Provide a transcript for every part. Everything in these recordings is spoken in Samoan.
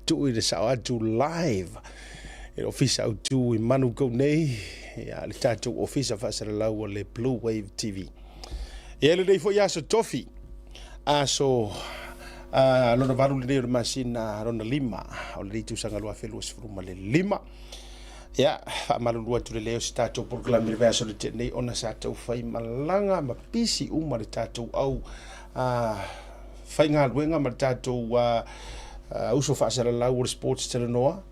tuu i le sao atu live i le ofisa autu i Manukau nei, ia, le tatou ofisa faasalalau o le Blue Wave TV. Ia, lenei foi aso tofi, aso lona valu lenei o le masina lona lima o lenei tausaga 2025. Ia, faamalulu atu le lē o se tatou polokalame i le vaiaso le tea nei ona sa taufai malaga ma pisi uma le tatou au faigaluega ma le tatou uso faasalalau o le Sports Talanoa.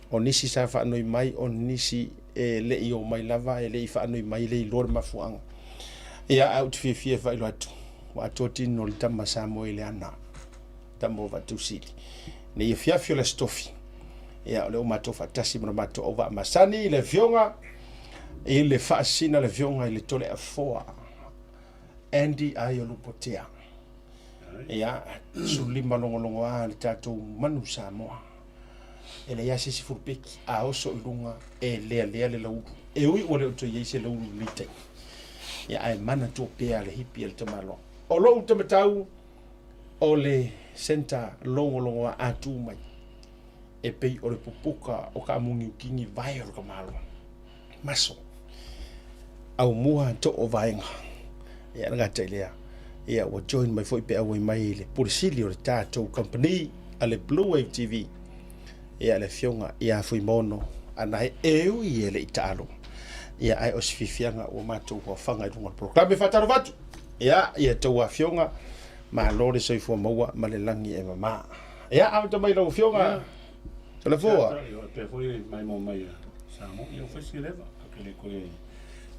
O nisi sa faanoi mai, o nisi e le i omai lava, e le i faanoi mai, e le iloa le mafuaaga. Ia, ae ou te fiafia e faailoa atu, ua atoa tino o le tama Samoa i le ana, tama ua vaatausili. Nei afiafi o le Aso Tofi, ia, o lea ua matou faatasi ma le matou auvaa masani, le afioga i le Faasisina, le afioga i le Toleafoa Andy Aiolupotea. Ia, 15 logologoa le tatou manu Samoa. E leai lava se isi fulupeki, a oso i luga e lealea le laulu. E ui ua le o toe i ai se laulu i lenei taimi, ia, ae manatua pea le hipi a le tamaloa. O lou tamatau o le centre logologoa a tu mai, e pei o le pupuka o Kaamugiukini vae o le tamaloa. Maso, aumua too vaega. Ia, le gata i lea, ia, ua join mai foi pe auai mai le Pule Sili o le tatou company a le Blue Wave TV, ia, le afioga ia Fuimaono Anae, e ui e le i taalo, ia, ae o se fiafiaga ua matou aofaga i luga o le polokalame. Faatalofa atu, ia, ia tou afioga, malo le soifua maua ma le lagi e mama. Ia, amata mai lau afioga. Toleafoa. Ia, pea foi mai mo mai Samoa. Ia, foi se leva. Ke le koe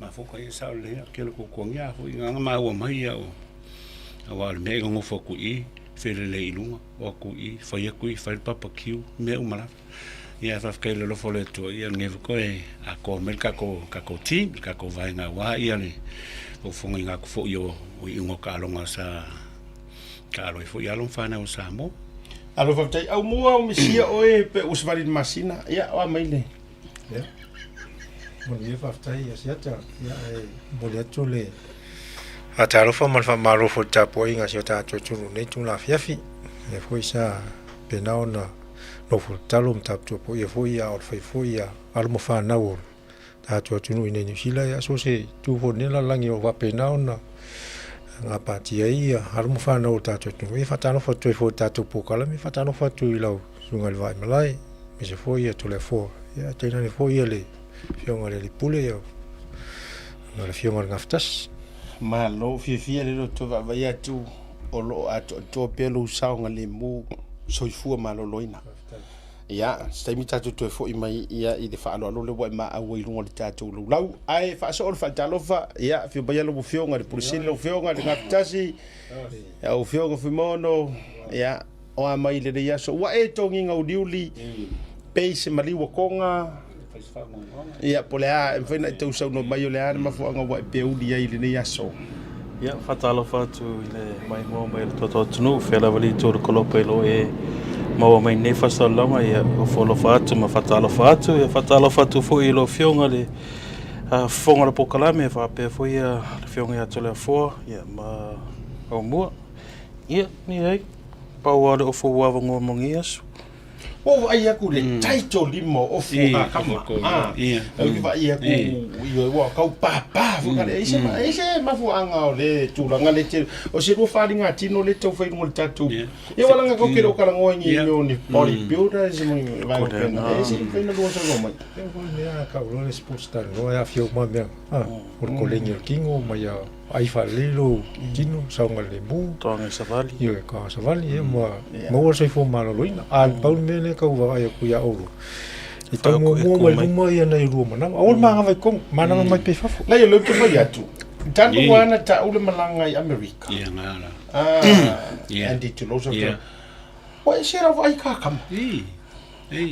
mafoka ia sao le ke le kokoangia foi nganga maua mai ia o aua o le mea i gogofo aku i felele i luga o aku i fai aku i fai le barbecue mea uma lava. Ia faafetai i le alofa o le Atua ia lenei foi koe atoa mai le tatou tatou team le tatou vaega aua ia le fofogaina atu foi o iuga o taaloga sa taalo ai foi alo ma fanau o Samoa. Alo faafetai au mua o misia oe pe ua savali le masina ia o a mai le. Ia. Manuia faafetai ia Siata. Ia e momoli atu le faatalofa ma le faamalo foi i le tapuaiga a si o tatou atunuu i lenei itula afiafi. Lea foi sa faapena ona nofo tatalo ma taputapuaia foi a o le fai foi a alo ma fanau o le tatou atunuu i inei i Niu Sila, ia so o se itu foi o lenei lalolagi o lo o faapena ona gapatia ai ia alo ma fanau o le tatou atunuu. Ia faatalofa atu ai foi i le tatou polokalame, faatalofa atu i lau susuga i le Vaaimalae, aemaise foi ia Toleafoa, ia tainane foi ia le afioga i le Alii Pule, ia ma le afioga i le Gafatasi. Malo, fiafia le loto vaavaai atu o lo o atoatoa pea lou saogalemu soifua maloloina. Ia, se taimi tatou toe foi mai ia i le faaaloalo lea ua e maau ai i luga o le tatou laulau. Ae faasoo le faatalofa, ia, afio mai lau Afioga i le Pule Sili, lau Afioga i le Gafatasi, lau Afioga Fuimaono, ia, o a mai i lenei aso. Ua e togiga uliuli, pei se maliu ua toga, ia, po o le a, e mafai ona e tau saunoa mai o le a le mafuaaga ua e peuli ai i lenei aso. Ia, faatalofa atu i le maimoa mai o le tatou atunuu, fea lava le itu o le kolopa i lo e maua mai nei faasalalauga, ia ofo alofa atu ma faatalofa atu. Ia faatalofa atu foi i lau Afioga i le Fofoga o le Polokalame, faapea foi le Afioga ia Toleafoa ia, ma Aumua. Ia, leai, pau lava o le ofo ua avanoa mo lenei aso. Ua ou vaai atu i le taito lima o ofu o kakama. Ou te vaai atu i ua tau papa foi kale. Ai se ai se mafuaaga o le tulaga le tele. O se lua faaaliga tino le tau fai i luga o le tatou. Ia ua laga tou te le o talanoa i ni mea o ni body builders ma ni vaega faapena. E se i mafai ona lua saunoa mai. Ia foi mea a kau loa le sports talanoa e aafia uma mea. O le koleni o le tino ma ia ai faalelei lou tino, saogalemu. Toaga i savali. Ioe, toaga savali, ia ma maua le soifua maloloina. A pau le mea lea e tau vaavaai atu ia Oulu, e tau muamua mai luma ia nai lua manava. Aua le manava i totonu, manava mai pea i fafo. Leai, o lea ou te fai atu, talu lava ona tau le malaga i Amerika, Andy Tolosa, ua ese lau vaai i kakama.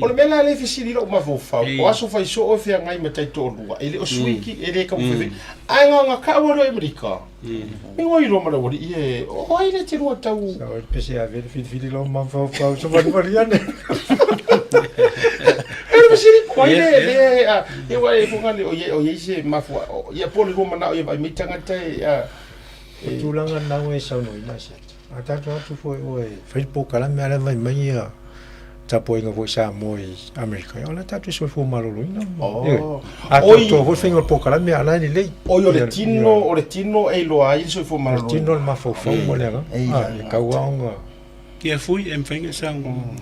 O le mea la lea e fesili lou mafaufau, o aso fai soo e feagai ma taitoalua, e le o suiki, e le taumafai. Ae na ona tau lea i Amerika. Mi ua iloa ma le aualii e, o ai le te lua tau. Sa oi pese ave le filifili lou mafaufau, sa valivali ane. E le fesili, o ai le, le, a, e ua e foga le, o iai se mafua, ia po o le lua manao ia vaai mai tagata e, a. O tulaga na ua e saunoaina, Siata. A tatou atu foi oe, fai le polokalame a la e vaai mai ia. tapuaiga foi Samoa i Amerika, ia o la e tatou te soifua maloloina. Oh. Ioe. Atoatoa foi le faiga o le polokalame a o la e lelei. Oi o le tino, o le tino e iloa ai le soifua maloloina. O le tino le mafaufau ma le agaga. Ah, e tau lava ona Ia fui e mafai ona sau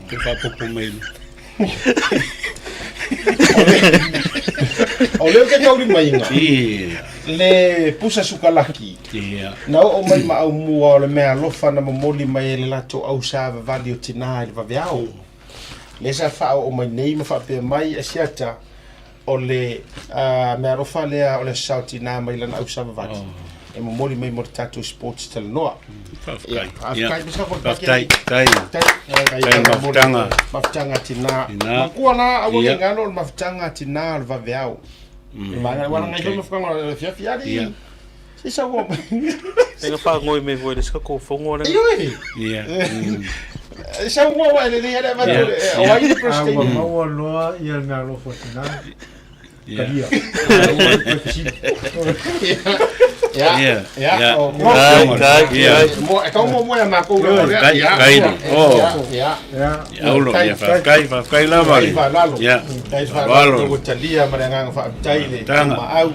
toe faaopoopo mai. O lea ou te taulimaina le pusa sukalaki na oo mai ma aumua o le meaalofa na momoli mai e le latou au savavali o tinā i le vaveao. Lea sa faaoo mai nei ma faapea mai e Siata, o le meaalofa lea o le Aso Sa o Tinā mai lana au savavali e momoli mai mo le tatou sports talanoa. Faafetai. Faafetai. Faafetai. Faafetai mafutaga. Mafutaga a tinā. Matua la aua ne i galo o le mafutaga a tinā o le vaveao. Vaega ua laga ai foi mafutaga o le afiafi ali. Se sa ua. Ega faagoi mai foi le isi tatou fono lea. Ioe. Ia. Sa ua ua lelei ale avatu o ai le A ua maua loa ia le meaalofa o tinā. Talia. Ia. Ia. E tau muamua ia matou. Kai. Oh. Ia. Aulo, ia faafetai, faafetai lava. Tai faalalo. Ia. Tai faalalo ua talia ma le agaga faafetai le maau.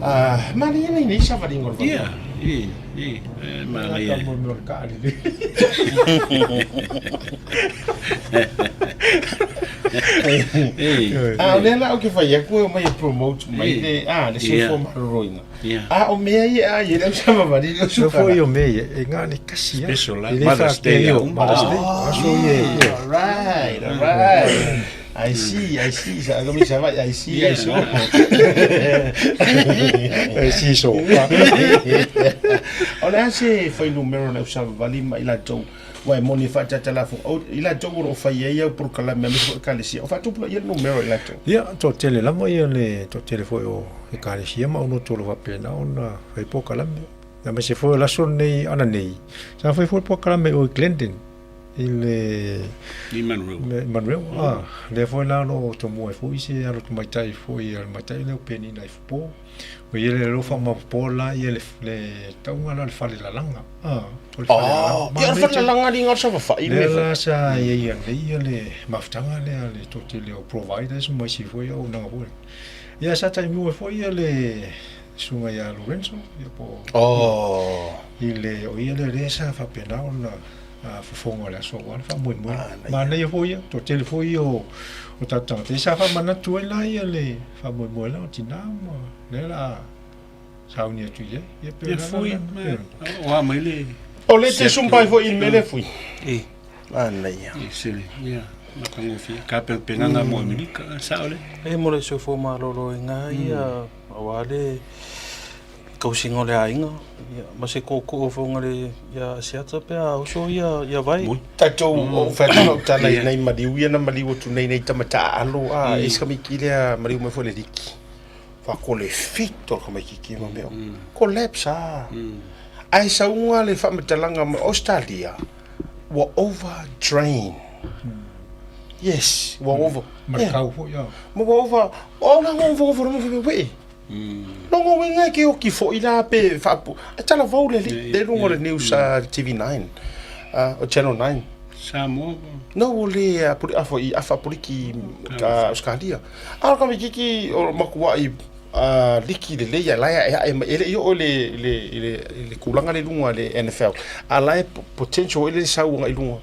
Ah, manaia nei nei savaliga o le Ia, i, i, e manaia. Mo mea o le kaalele. A o lea la ou te fai atu e omai e promote mai le, a, le soifua maloloina. A o mea ia a i le au savavali le usu kala. Foi o mea ia, e ngā le kasi a. Special la, Mother's Day. Mother's Day. Aso ia. Alright, alright. I see, I see. Sa kami sa I see, I saw. I see so. O le a se fuainumera o le au savavali ma i latou Ua e moni e faatatala afu o i latou o lo o fai ai au polokalame aemaise foi ekalesia, o faatupulaia le numera o i latou. Ia, toatele lava ia le toatele foi o ekalesia ma aunoto o lo o faapena ona fai polokalame. Aemaise foi o le aso lenei ananei, sa fai foi le polokalame i o i Glendon i le I Manuel. Manuel, ah, lea foi la o lo o tomua ai foi se alo tamaitai foi a le tamaitai lea o Penina i Fopo. O ia le alofa maopopo la ia le le tauga la o le fale lalaga. Ah, o le fale lalaga. Oh, ia o le fale lalaga alii o le savafai Lea la sa i ai anei ia le mafutaga lea a le toatele o providers ma isi foi auaunaga foi. Ia sa taimua ai foi ia le susuga ia Lorenzo ia po Oh. i le o ia lea lea sa faapena ona fofoga o le aso aua le faamoemoe. Manaia foi ia, toatele foi ia o o tatou tagata. Ia sa faamanatu ai la ia le faamoemoe la o tinā ma lea la a sauni atu i ai. Ia pei o Ia le ala fui, lena. o a mai le O le te sumpai foi i le mea lea fui. I. Manaia. I sele, ia, matagofie. Tapenapenaga mo Amerika, sao le. E mo le soifua maloloina ia aua le tausiga o le aiga, ia, ma se tootoo foi o le ia Asiata pe a oso ia ia vai. Tatou ou fai atu lau tala i nai maliu ia na maliu atu nei nei tama taaalo a e isi tamaiti lea maliu mai foi le liki. Faa le fit o le tamaititi ma mea collapse a. Ae sauga le faamatalaga mai Australia ua over drain. Yes, ua over. Ma le kau foi a. Ma ua over. O la over over mo foi wee. Lona uiga e ke oki foi la pe faapu e talavou le alii le luga o le news a TV9 o Channel 9. Samoa po. No o le a puli afa i afa poliki ka Australia. A o ka mikiki o makuai a liki lelei a la e ae mai e le i oo i le le le le tulaga le luga le NFL. A la e potential foi le sau agai luga.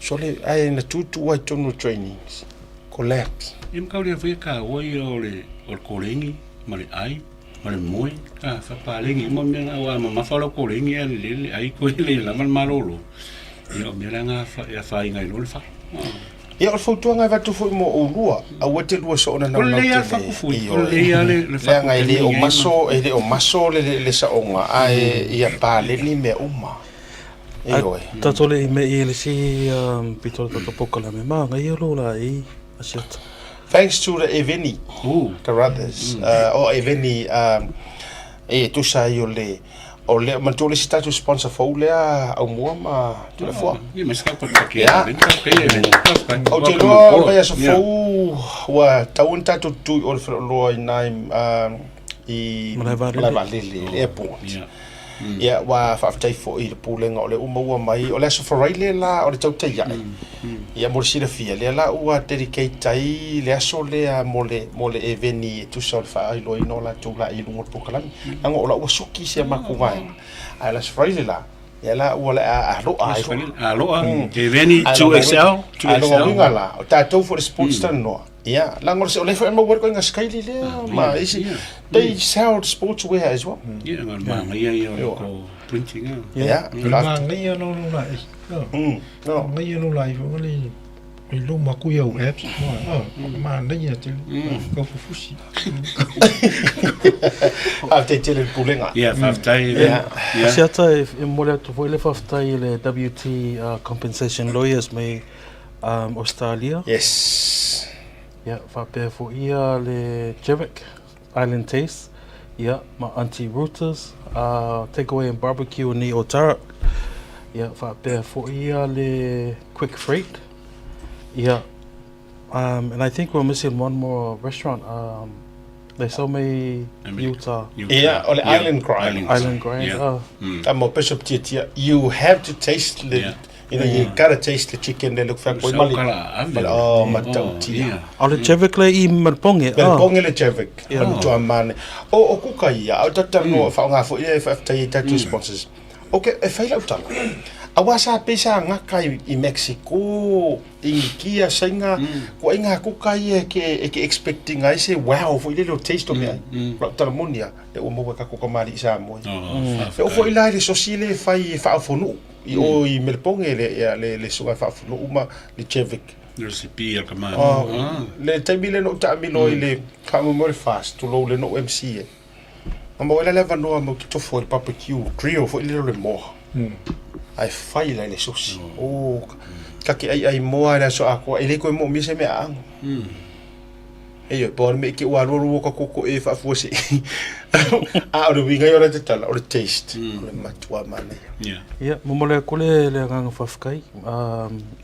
So le ae na tutu ai tonu trainings. Collapse. Ia ma tau le fai taua ia o le o le koleni ma le ai ma le moe a faapaleni uma mea na aua a mamafa lau koleni ae lelei le ai toe le lava le malolo ia o mea la na e afaina ai loa le fale. Ia o le fautuaga e avatu foi mo oulua, aua te lua soona O lelei lava le fakufui, o lelei lava le leaga e le o maso, e le o maso le saoga, ae ia paleni mea uma. Ioe. Tatou le i mei i le isi pito o le tatou polokalame, manaia lou laei Asiata. Thanks to the Eveni Carruthers, o Eveni e tusa ai o le o le manatua le isi tatou sponsor fou lea Aumua ma Toleafoa. Ia. Ou te iloa o le vaiaso fou ua tatau ona tatou tutui o le faleoloa i ina i Malaevaalele. Malaevaalele, le airport. Ia, ua faafetai foi i le Pulega o lea ua maua mai, o le Aso Faraile la o le tautai ae. Ia mo le silafia, lea la ua dedicate ai le aso lea mo le mo le eveni e tusa o le faailoaina o latou laei i luga o le polokalame. Leaga o la ua suki si a matou vaega, ae o le Aso Faraile la, lea la ua le a aloa ai loa. Aloa, eveni 2XL, 2XL. A o lona uiga la, o tatou foi le sports talanoa, ia, leaga o lea foi e maua ai le ituaiga sikaili lea ma isi, they sell sports wear as well. Ia, na o le manaia ia o le tou printing a. Ia, O le manaia la o lou laei. No. Manaia lou laei foi le i luma atu i au apps manaia tele tau fufusi. Faafetai tele i le Pulega. Ia, faafetai. Ia. Asiata e momoli atu foi le faafetai i le WT Compensation Lawyers mai Australia. Yes. Ia, faapea foi ia le Jerick Island Taste, ia, ma Aunty Ruta's Takeaway and Barbecue ni Otara. Ia, faapea foi ia le Quick Freight. Ia, and I think we're missing one more restaurant. They sell me Utah. Ia, o le Island Grind. Island Grind. Yeah. Tama o Bishop Tiatia, you have to taste the, you know, you gotta taste the chicken le look fa koi mali. Mali, oh, matautia. O le Jevik le i Melponge. Melponge le Jevik. Yeah. O tua mane. O, o kuka ia, o tata no, whaonga fo ia e whaaftai i tātou sponsors. Ok, e whai lau tala. Awa sa pesa ngaka i Mexico, Inikia, Saina, kua i ngā kuka ia e ke, e ke expecting ai se wow foi le leo taste o mea ai. Lau tala moni a, le ua maua e kako kamali'i Samoa ia. E oo foi la i le sosi le e fai e faaofonuu i o i Meleponge le, ia, le, le susuga faaofonuu ma le Jevic. Le recipe a le kamali'i. Oh, le taimi lea na ou taamilo ai i le faamoemoe le fast, tulou le na ou MC ai. Na maua ai la le avanoa matou te tofo ai i le barbecue grill foi lele o le moa. Ae fai la i le sosi. Oh, ta te aiai moa i le aso atoa, e le toe moomia se mea aano. Ioe, pau lava le mea i te i ua alualu o tatou to'e e faafuasei. A o le uiga ia o le tatala, o le taste, o le matua manaia. Ia, momoli atu le le agaga faafetai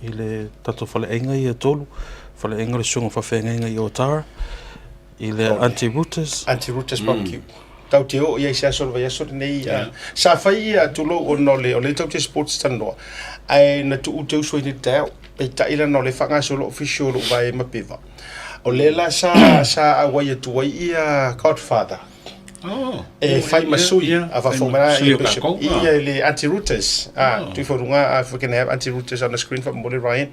i le tatou faleaiga ia e tolu, faleaiga o le Susuga Faafeagaiga i Otara, i le Aunty Ruta's. Aunty Ruta's Barbecue. Tau te oo i ai se aso o le vaiaso lenei. Sa fai ia, tulou, ona o le, o lea tau te sports talanoa, ae na tuu te uso i le taeao. Peitai la, ona o lea e faagasolo official o lou vae ma Peva. O lea la sa, sa auai atu ai ia Godfather. Oh, E fai ma sui, a faafofoga mai la Sui ia o Bishop. kākou, ah. Ia i le Aunty Ruta's. Ah, tui fo luga, if we can have Aunty Ruta's on the screen faamolemole Ryan.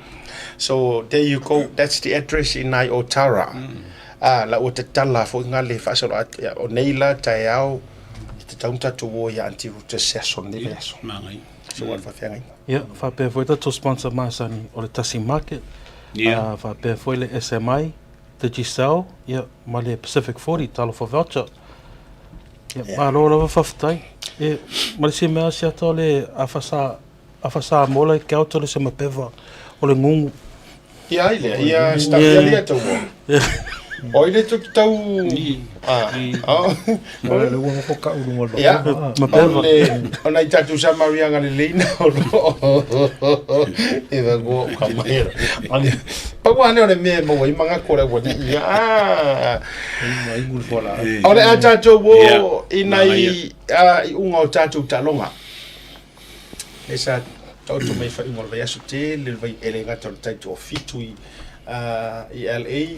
So there you go, that's the address i nai Otara. Ah, la ua tatala foi ngā le faasolo atu. Ia, o nei la taeao, e tatau ona tatou o ia Aunty Ruta's se aso lenei vaiaso. Māngai. So ua le faafeagaiga. Ia, faapea foi tatou sponsor masani o le Tasi Market, Ia. ah, faapea foi le SMI, Digicel, ia, ma le Pacific 40, Talofa Voucher. Ia, malo lava faafetai. E, ma le isi mea siata o le afa sa, afa Samoa la i ke auto le se mapeva o le ngungu. Ia ai lea, ia sta ia lea tau o. O ile tu tau ah. Oh. O le ua ngoko ka ulu ngol Ia. Mapeva. O le o nai tatu sa Maria nga le leina o lo. E va go ka mai. Ani pa wa ne o le me mo i manga ko le wa ni. Ia. O le a tatou o i nai i unga o tatou taaloga. Lea sa taoto mai faaiuga o le vaiaso tele le vai e le gata o le tai toafitu i i LA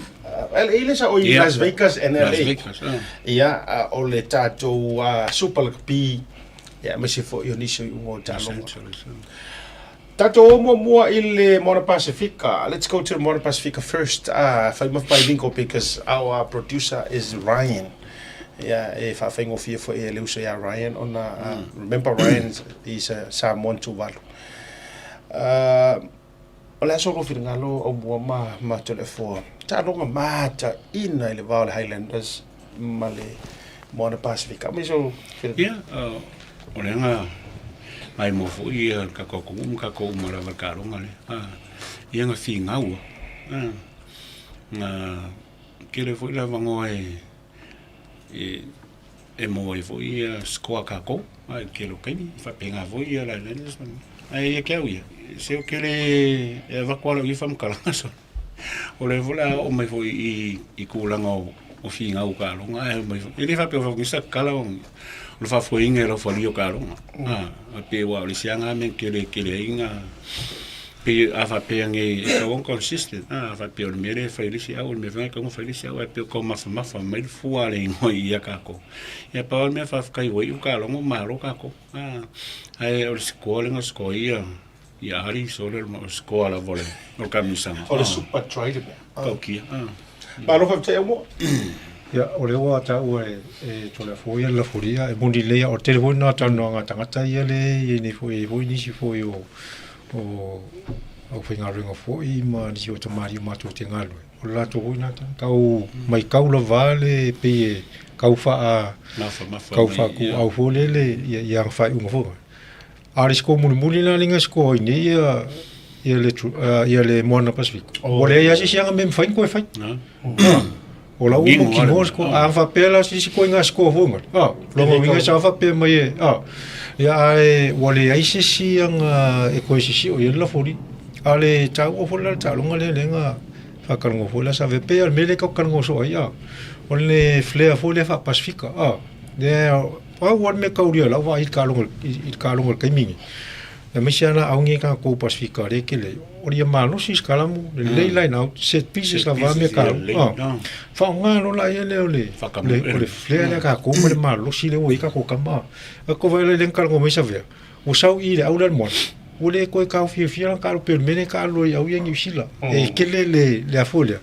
LA lea sa oi Yeah. Las Vegas and LA. Las Vegas, ah. Ia o le tatou Super Rugby ia aemaise foi o nisi o iuga o Los taaloga. Angeles, ah. Tatou o muamua i le Moana Pasifika. Let's go to the Moana Pasifika first. Fai ma bilingual because our producer is Ryan. Ia, e faafaigofie foi e le uso ia Ryan ona, remember Ryan is a Samoan Tuvalu. O le aso lou finagalo Aumua ma ma Toleafoa, taaloga mataina i le va o le Highlanders ma le Moana Pasifika. Aumai sou finagalo. Ia, o le aga maimoa foi ia le tatou atunuu ma tatou uma lava i le taaloga lea. Ia na finau lava, na tele foi le avanoa e e maua ai foi ia score a tatou i le tele o taimi, e faapena foi ia le Islanders. Ae ia te au ia, se ou te le avatu lava lau ia faamatalaga solo. O lea foi o le a oo mai foi i tulaga o finau taaloga ae omai foi. E le faapea o fai sa tatala. O le faafoeina e lau falia o kaloga. A pe ua o le isi lava mea e tele tele ai na pei a faapea nei e tatau ona consistent a faapea o le mea lea e fai e le isi au o le mea foi lena e tatau ona fai e le isi au ae pei o tau mafamafa mai le fua a le igoa ia tatou. Ia pau lava le mea faafetai ua iu le taaloga ua malo tatou. Ae o le score lea na score ai ia Ali sole o le score lava o le taamilosaga. O le super try le mea. Taukia. Malo faafetai Aumua. Ia, o lea ua taua e, e Toleafoa ia le Lafolia, e moni lelei lava, o le tele foi lena o talanoaga a tagata ia lea e i ai nei foi, e i ai foi nisi foi o, o aufaigaluega foi ma nisi o tamalii o matou te galulue, o le latou foi lena tala. Tau maitau lava le pei e tau faa, Mafamafa tau mai, ia. faaituau foi lele ia, ia ana faaiuga foi. A o le score mulimuli la lea na score ai nei ia ia le ia le Moana Pasifika. Oh. Ua leai lava se isi aga mea mafai ona toe fai. Ah. O la ua mautinoa le score. A faapea la se isi ituaiga score foi ngale. Ah, lona uiga sa faapea mai e ah. Ia ae ua leai se isi aga e toe sisio i ai le lafoli. A o le taua foi la le taaloga lea lea na faatalanoa foi la sa avea pei lava o le mea lea tatou te talanoa soo ai ah. O le flair foi lea faa-Pasifika ah. Lea Pau lava le mea taulia i lau vaai i le taaloga i le taaloga i le taimi lenei, aemaise lava na augi tatou Pasefika lea e tele ai, o le malosi se kalamu, lelei line out, set pieces lava mea taua. Faaaoga loa la ia lea o le o le flair lea a tatou ma le malosi lea ua i ai tatou tama. A tou vaai la lea na talanoa mai Savea, ua sau i i le au lea i le moana, ua le toe taofiofia lana taalo pei o le mea lea e taalo ai i au ia i Niu Sila. E tele le le a foi lea,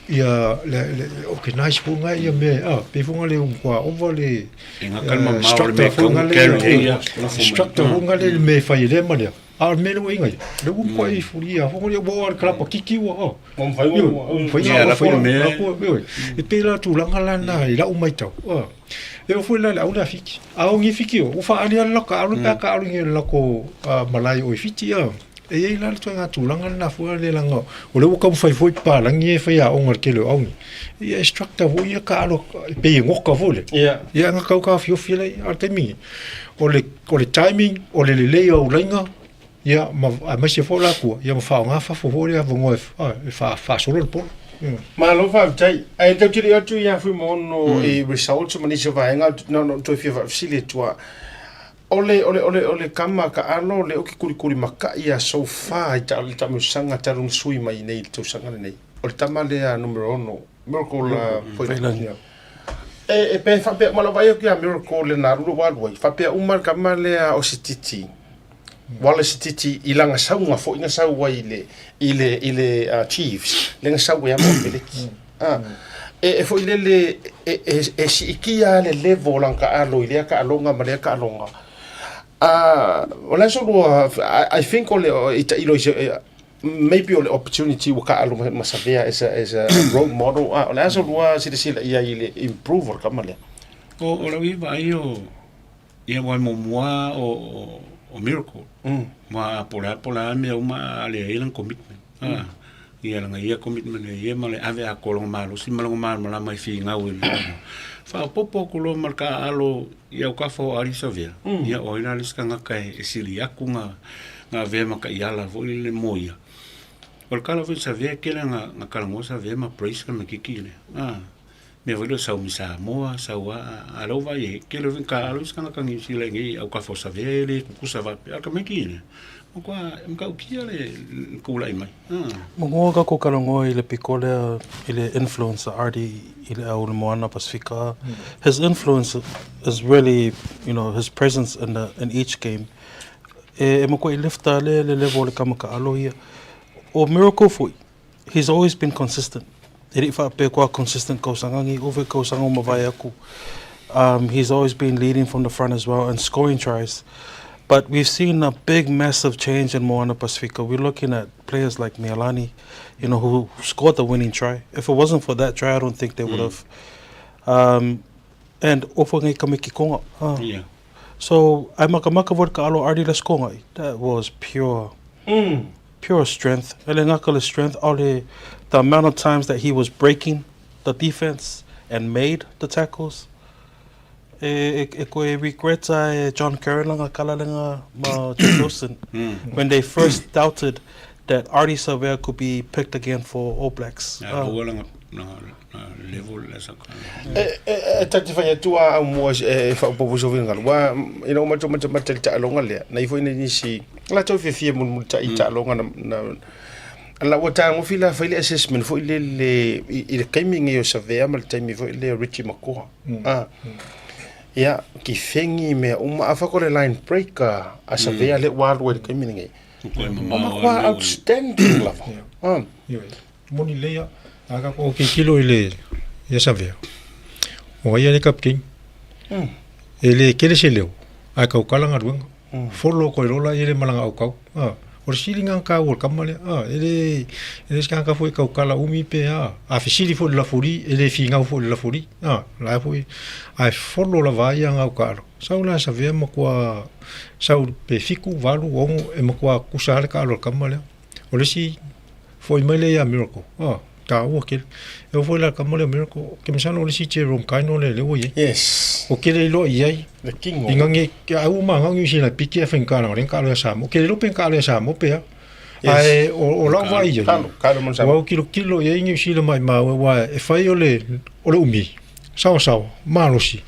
ia le le organize foi nga ia mea a pei foi nga le matua ova le E gata le mamao o le structure mea foi tau nga le carry ai ia lafo mai. structure foi nga le le mea e fai e lea ma lea a o le mea lea ua i ngai lea ua matua i fulia foi nga ua o le kalapa kiki ua a Ua mafai ua mafai Ia, ua lafo fai le mea. ioe e pei la tulaga la na i lau maitau a e oo foi la i le au lea Fiti a o ni Fiti o ua faaali lava le latou taalo pe a taalo i le latou malae o i Fiti a E i ai la le ituaiga tulaga lena foi lea leaga o lea ua taumafai foi papalagi ia e faiaoga i le tele o auni. Ia e structure foi ia taalo e pei e goka foi lea. Ia. Ia na tau taofiofi lea a o le taimi nei, o le o le timing, o le lelei o au laina, ia ma aemaise foi la tua, ia ma faaaoga fafo foi lea avanoa e faasolo le polo. Malo faafetai. Ae tatou te le i atu ia Fuimaono i results ma nisi o vaega, na ona ou toe fia faafesili atu lava. O le, o le, o le, o le tama taalo lea ou te kulikuli makai a so far i ta, le taamilosaga talu ona sui mai nei i le tausaga lenei. O le tama lea numero 6, Miracle uh, Foilagi. E, e pe faapea uma lau vaai atu ia Miracle le na alu ua alu ai. Faapea uma le tama lea o Sititi. Wallace Sititi i lana sauga foi na sau ai i le, i le, i le uh, Chiefs. Le na sau ai a mo Peleki. Ah. E, e foi lele, e, e, e siitia le level o lana taalo i lea taaloga ma lea taaloga. Ah, o le aso lua, I, I think o le, i tailo i se, maybe o le opportunity ua taalo ma, ma Savea as a, as a role model. Ah, o le aso lua silasila i ai i le improve o le tama lea. O, o lau ia vaai o, ia aua e muamua o, o, o Miracle. Ma a po o le a po o le a mea uma a leai lana commitment. A, ia lana ia commitment e ia ma le ave atoa o lona malosi ma lona malamalama e finau i le faaopoopo atu loa ma le taaalo i autafa o Ardie Savea, ia o ai la le isi tagata e sili atu na avea ma taiala foi lele mo ia. O le tala foi Savea e tele na talanoa Savea ma praise tamaititi lea. A, mea foi lea o sau mai Samoa, sau a, a lea ua vaai ai, tele foi na taaalo isi tagata Niu Sila i inei i autafa o Savea e le tutusa faapea. A o le tamaiti lea, matua matautia le tulai mai. Manoa ka ko talanoa i le piko lea i le influence a Artie i le au i le Moana Pasifika. His influence is really, you know, his presence in the in each game. E, e makuaʻi lifta le le level o le kama kaʻalo ia. O Miracle foi, he's always been consistent. E leʻi faapea koa consistent kausaga nei, ove kausaga ua mavae aku. He's always been leading from the front as well and scoring tries. But we've seen a big massive change in Moana Pasifika. We're looking at players like Mealani, you know, who scored the winning try. If it wasn't for that try, I don't think they would have. And ofa ngai kamiki konga. Yeah. So, ai makamaka foi le kaalo Artie le skonga i. That was pure. Pure strength. E le ngaka le strength, aole the amount of times that he was breaking the defense and made the tackles. E, e, e koe regret a e John Curran langa kalalenga ma Jack Wilson when they first doubted that Ardie Savea could be picked again for All Blacks. A maua langa, langa, Level le sa ka. E ta te fai atu a au mua e faaopoopo i sou finagalo, aua ina ua matou matamata i le taaloga lea, na i ai foi nai nisi latou e fiafia mulimulitai i taaloga na la ua tagofi la fai le assessment foi lele i le taimi nei o Savea ma le taimi foi lea o Richie McCaw. Ah. Ia, kifengi mea uma, a fako le line break a Savea lea ua alu ai i le taimi lenei. O matua outstanding lava. Ah. Moni lelei a, a tatou tilotilo i le ia Savea, o ai ia le kapiteni. E le tele se leo, ae tautala galuega. Follow koe loa la ia le malaga autau. A, o le sili lena ona taua o le tama lea. A, e le, e le o se tagata foi e tautala umi pe a, a fesili foi i le lafuli, e le finau foi i le lafuli. A, la e foi, ae follow lava ai ana au taalo. Sau la Savea matua sau pe 7, 8, 6 e matua tusa lava le taalo a le tama lea. O le isi, foi mai lea ia Miracle. Ah, taua tele. E oo foi la i le tama lea o Miracle, ou te masalo o le isi Jerome Kaino lea lea ua i ai. Yes. O kele iloa i ai. The king of. Ina nge, ai ua magau Niu Sila piki ae faigata leaga o lea na taalo ia Samoa. Ou te le iloa pe na taalo ia Samoa pe a. Yes. Ae o, o lau vaai i ai. Taalo, taalo ma Samoa. Ua ou tilotilo i ai Niu Sila maimau e aua e fai o le, o le umi, saosaoa, malosi,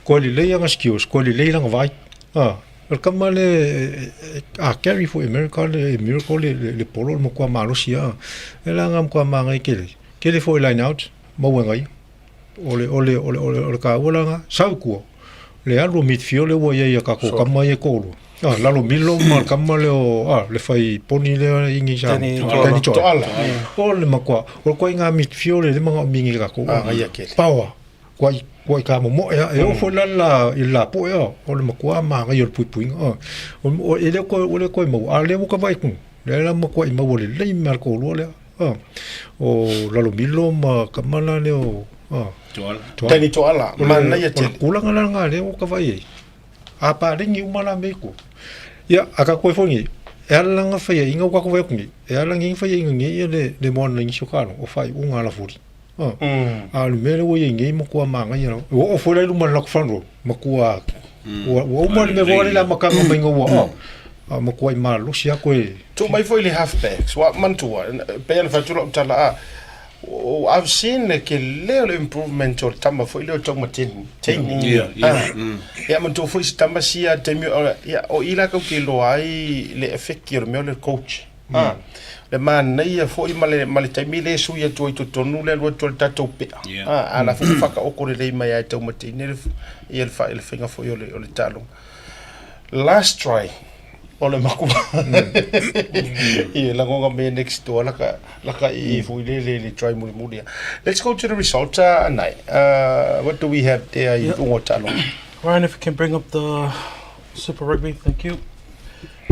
koe lelei ana skills, koe lelei lana vaai. Ah. O le tama lea a carry foi America le Miracle le le polo le matua malosi a. E la nga matua manaia tele. Tele foi line out maua e ngai. O le o le o le o le taua la nga sau i tua. Le alu o midfield le ua iai a tatou tama ia e toalua. A lalo milo ma le tama lea o a le fai poni lea ingi sa Danny Toala. O le matua o le ituaiga midfield le manaomia nei e tatou. Power. Kua i, kua i ka momoe a, e oo foi la la i le lapoe a, o le matua manaia o le puipuiga a. O, o, e le koe, ua le koe maua, a lea ua ka vaai atu, lea la matua i maua lelei mea a le toalua lea, a. O Lalomilo ma tama la lea o, a. Toala. Toala. Danny Toala, O le, manaia o le tele. tulaga la lena lea ua ka vaai ai. A paleni uma la mea i tua. Ia, a tatou e foi nei, e ala la ona faiaina ua tatou vaai atu nei, e ala nei ona faiaina nei ia le, le moana i nisi o taaloga, o faaiuga a lafuli. A o le mea lea ua i ai nei, matua manaia lava. Ua oo foi la i luma o le latou front row, matua, ua ua uma le mea foi lea i le amataga mai ina ua, a matuai malosi lava toe. Tuu mai foi i le half backs, ua manatua, e pei ona fai atu lau tala, a, I've seen le tele o le improvement o le tama foi lea o Taumateni, Teni. Ia manatua foi si tama sia taimi, ia, o i la tatou te iloa ai le effect o le mea o le coach. A, le manaia foi ma le, ma le taimi lea e sui atu ai totonu le alu atu o le tatou pea. Yeah. A, a la foi ua whakaoko lelei mai ai taumateine le, ia le, wha, le whainga foi o le, o le taaloga. Last try o le makua. Ia, lagonga me next door, laka, laka i foi le, le, le try mulimuli. Let's go to the results, Anai. What do we have there i Yeah. luga o taaloga? Ryan, if you can bring up the Super Rugby, thank you.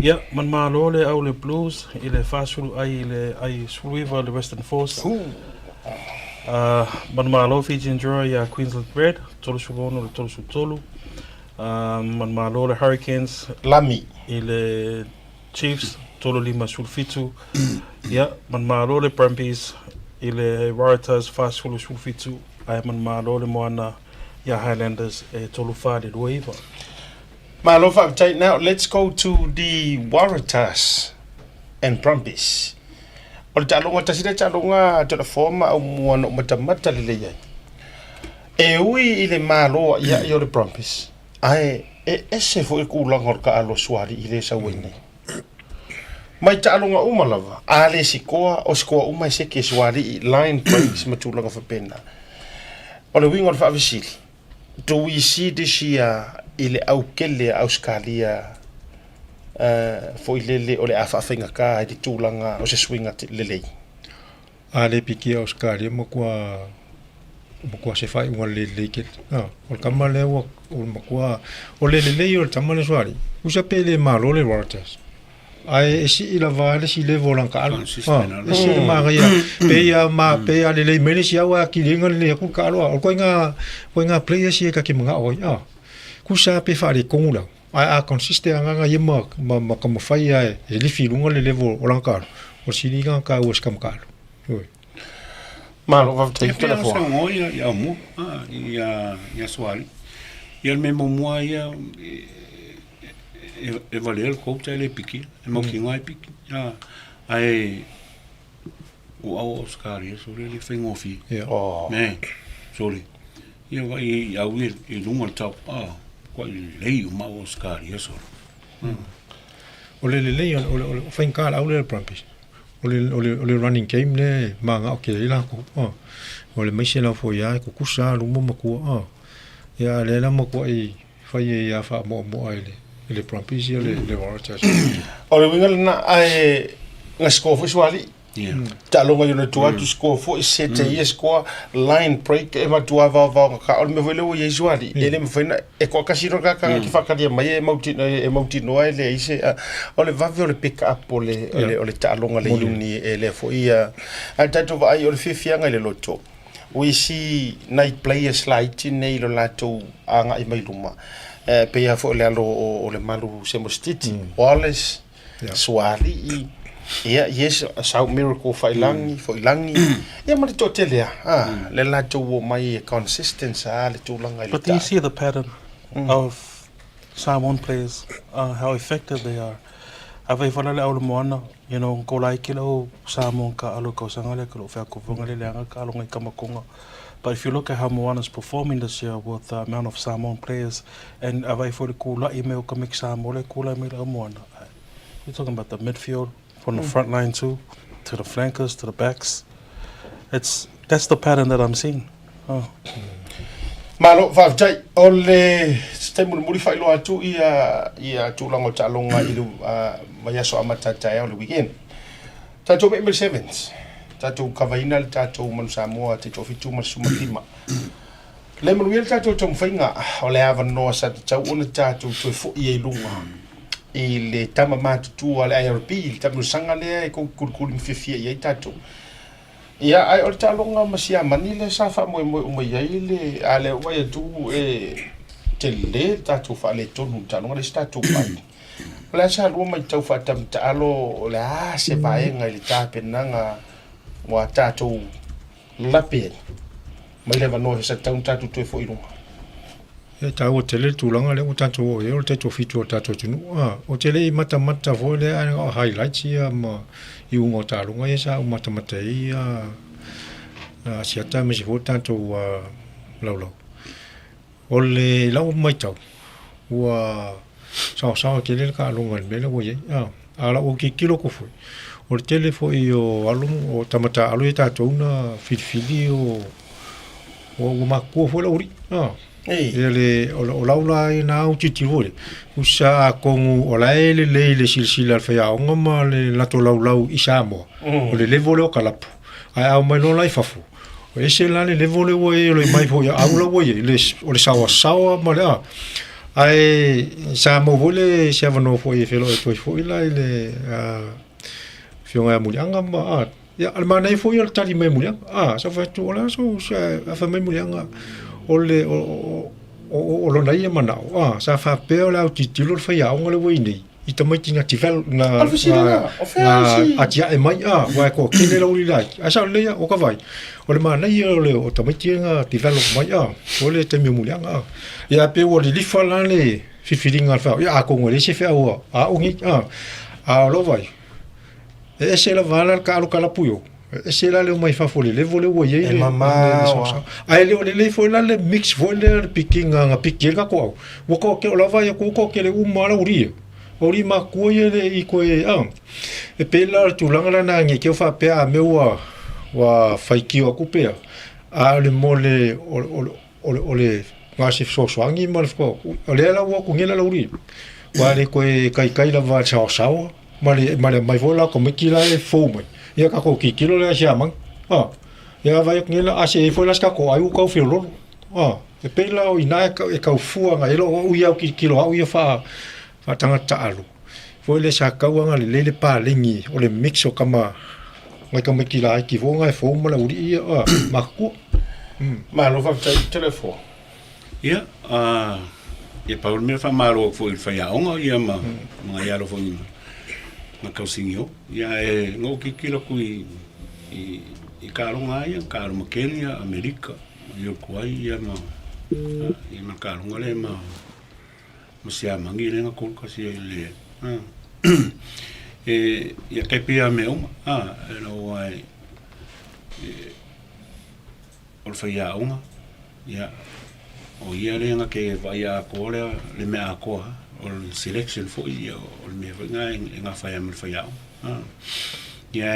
Ia, manumalo le au le Blues i le 40 ai i le ai 19 le Western Force. Uh, manumalo Fijian Drua ia Queensland Red, 36 le 33. Uh, manumalo le Hurricanes Lami. i le Chiefs, 35 17. Ia, manumalo le Brumbies i le Waratahs, 40 17. Ae manumalo le Moana ia Highlanders e 34 le 29. Malo faafetai. Now let's go to the Waratahs and Brumbies. O le taaloga tasi lea taaloga Toleafoa ma Aumua na ou matamata lelei ai. E ui i le malo a'ia'i o le Brumbies, ae e ese foi le tulaga o le taalo suali'i lea e sau ai nei. Mai taaloga uma lava, a le sikoa, o sikoa uma e seke suali'i, line breaks ma tulaga faapena. O le uiga o le faafesili, Do we see this year i le aukele a Ausetalia foi lele o le a faafaigata ai le tulaga o se suiga lelei? A le piki a Ausetalia matua matua se faaiuga lelei tele. A, o le tama lea ua o le matua o le lelei o le tama lea suaali, usa pe le malo le Waratahs. Ae e sii lava le isi level o lana taalo. E sii le manaia. Pei a ma pei a lelei mai le isi au a kiliga lelei atu le taalo. O le ituaiga ituaiga players ia ta te manao ai. A kusa pe faaletonu lau. Ae a consist le agaga ia ma ma ma taumafai lava e lifi i luga le level o lana taalo, o le sili lena taua i si tama taalo. Ioe. Malo faafetai E pei ona Toleafoa. saunoa ia i Aumua, a, i a Sualii. Ia le mea muamua ia, e valea le coach ae le pikia, e mautinoa e piki. Ae Ua au Ausetalia sole e le faigofie. Ia. Oh. Ne, sole. Ia vaai i au ia i luga o le top, ah, matuai lelei uma au Ausetalia sole. O le lelei o le, o le, o le faigata le au lea o le Brumbies. O le, o le, o le running game lea e magao tele ai latou. Ah. O le maise lava foi lava e tutusa lava luma ma tua. Ah. Ia a o lea la matuai fai ai lava faamoamoa e le, e le Brumbies ia le, le Waratahs. O le uiga lena, ae na score foi Sualii. Taaloga i ona tua atu score foi set e ia score line break e matua vaovaogata. O le mea foi lea ua i ai Sualii, e le mafai ona e toatasi loa le tagata na te faatalia mai e mautinoa e mautinoa e leai se o le vave o le pick up o le o le o le taaloga le uni e lea foi a le tatou vaai o le fiafiaga i le loto. O isi nai players laiti nei i lo latou agai mai luma e pei lava foi o le alo o Lemalu Semosititi, Wallace, Sualii, ia, yes, South Miracle Faiilagi, Foilagi, ia ma le toatele lava, a, le latou omai e consistent a le tulaga i le But do you see the pattern of Samoan players, how effective they are? Afai fala le au le moana, you know, ko laiki le au Samoan ka alo kausaga lea ka loo feakofoga le leaga ka aloga i kamakonga. But if you look at how Moana's performing this year with the amount of Samoan players and afai foi le kula'i mai o ka mix Samoa le kula'i mai le au Moana, you're talking about the midfield, from the front line too, to the flankers, to the backs. It's, that's the pattern that I'm seeing. Oh. Malo, faafetai. O le se taimi mulimuli faailoa atu ia ia tulaga o taaloga i le uh, vaiaso amata taeao le weekend. Tatou me'i mai le sevens. Tatou kavaina le tatou Manu Samoa te toafitu ma le 15. Le manuia le tatou taumafaiga o le avanoa sa tatau ona tatou toe foi ai i luga i le tama matutua a le IRB, le taamilosaga lea e kulikuli ma fiafia i ai tatou. Ia, ae o le taaloga ma Siamani lea sa faamoemoe uma i ai le, a lea ua vaai atu e tele le tatou faaletonu i le taaloga lea se tatou vaai. O le a sa lua matau faatamataalo o le a se vaega i le tapenaga ua tatou lape ai mai le avanoa sa tatau ona tatou toe foi i luga. E taua tele le tulaga lea ua tatou oo i ai o le taitoafitu o le tatou atunuu. A, ou te le i matamata foi lea ae na o highlights ia ma iuga o taaloga ia sa ou matamata ai ia Asiata aemaise foi le tatou laulau. O le, i lau matau, ua saosaoa tele le taaloga i le mea lea ua i ai. A, a o lau autitilo atu foi, o le tele foi o alo, o tama taaalo ia tatou na filifili o ua matutua foi le aualii. A, ia le, o lau la na autitilo foi lea, tusa atonu o la e lelei i le silasila a le faiaoga ma le latou laulau i Samoa, o le level lea o kalapu, ae a omai loa la i fafo, E ese la le level lea ua i ai, o le mai foi a au la ua i ai, le, o le saoasaoa ma le a. Ae sa maua foi le se avanoa foi e feiloai atu ai foi la i le afioga ia Muliaga ma a, ia, o le manaia foi o le tali mai a Muliaga. A, sa fai atu, o le a sou, a fai mai Muliaga, o le, o, o, o, o lona ia manao, a, sa faapea o le autilotilo le faiaoga lea ua i nei, i tamaiti na develop na na atiae mai a wa e toatele lau lila ai ae sao lelei a o ka vai o le manaia o le o tamaiti ia na develop mai a o le taimi o Muliaga a ia pe ua lilifa la le filifiliga a le feau ia atonu e leai se feau a aʻu nei a a o lou vai e ese lava la le taalo kalapu i o e ese la le omai fafo i le level lea ua i ai E mamao a. Ae le o lelei foi la le mix foi lea le pikiga na piki ai le tatou au. Ua toatele, o lava ia ua toatele uma lava uri ia. O uri matutua ia e le i toe, a. E pei la o le tulaga lena ne i te i ua faapea a mea ua ua faitio atu pe a, a o le mo le o le o le o le na o se fesoasoani ma le o lea la ua o atu nei la le uri ia. Aua e le toe taitai lava i le saoasaoa. Ma le, ma le aumai foi la o tamaiti la e fou mai, ia tatou tilotilo lea i Siamani, a. Ia vaai atu nei la, a seei foi la se tatou ai ua tau feololo, a. E pei la o i ina e tau fua agai ai lou au ia autilotilo au ia faa, faatagata taaalo, foi lea sa tatau lava ona lelei le paleni o le mix o tama, nai tamaiti laiti foi na e fou ma le aualii ia, a, matutua. Malo faafetai Toleafoa. Ia, a, ia pau le mea faamalo atu foi i le faiaoga ia ma, ma nai alo foi na tausinio. Ia e na ou tilotilo atu i, i, i taaloga lava ia, taalo ma Kenya, Amerika, ma Uruguay ia ma, ia ma le taaloga lea ma, ma Siamani lea na 3-1 ai i le, a, e, ia tai pei lava o mea uma, a, e lau ai. O le faiaoga, ia, o ia lea na te vaaia atoa lea le mea atoa, o le selection foi, ia, o le mea foi lena e gafa ai ma le faiaoga. Ia,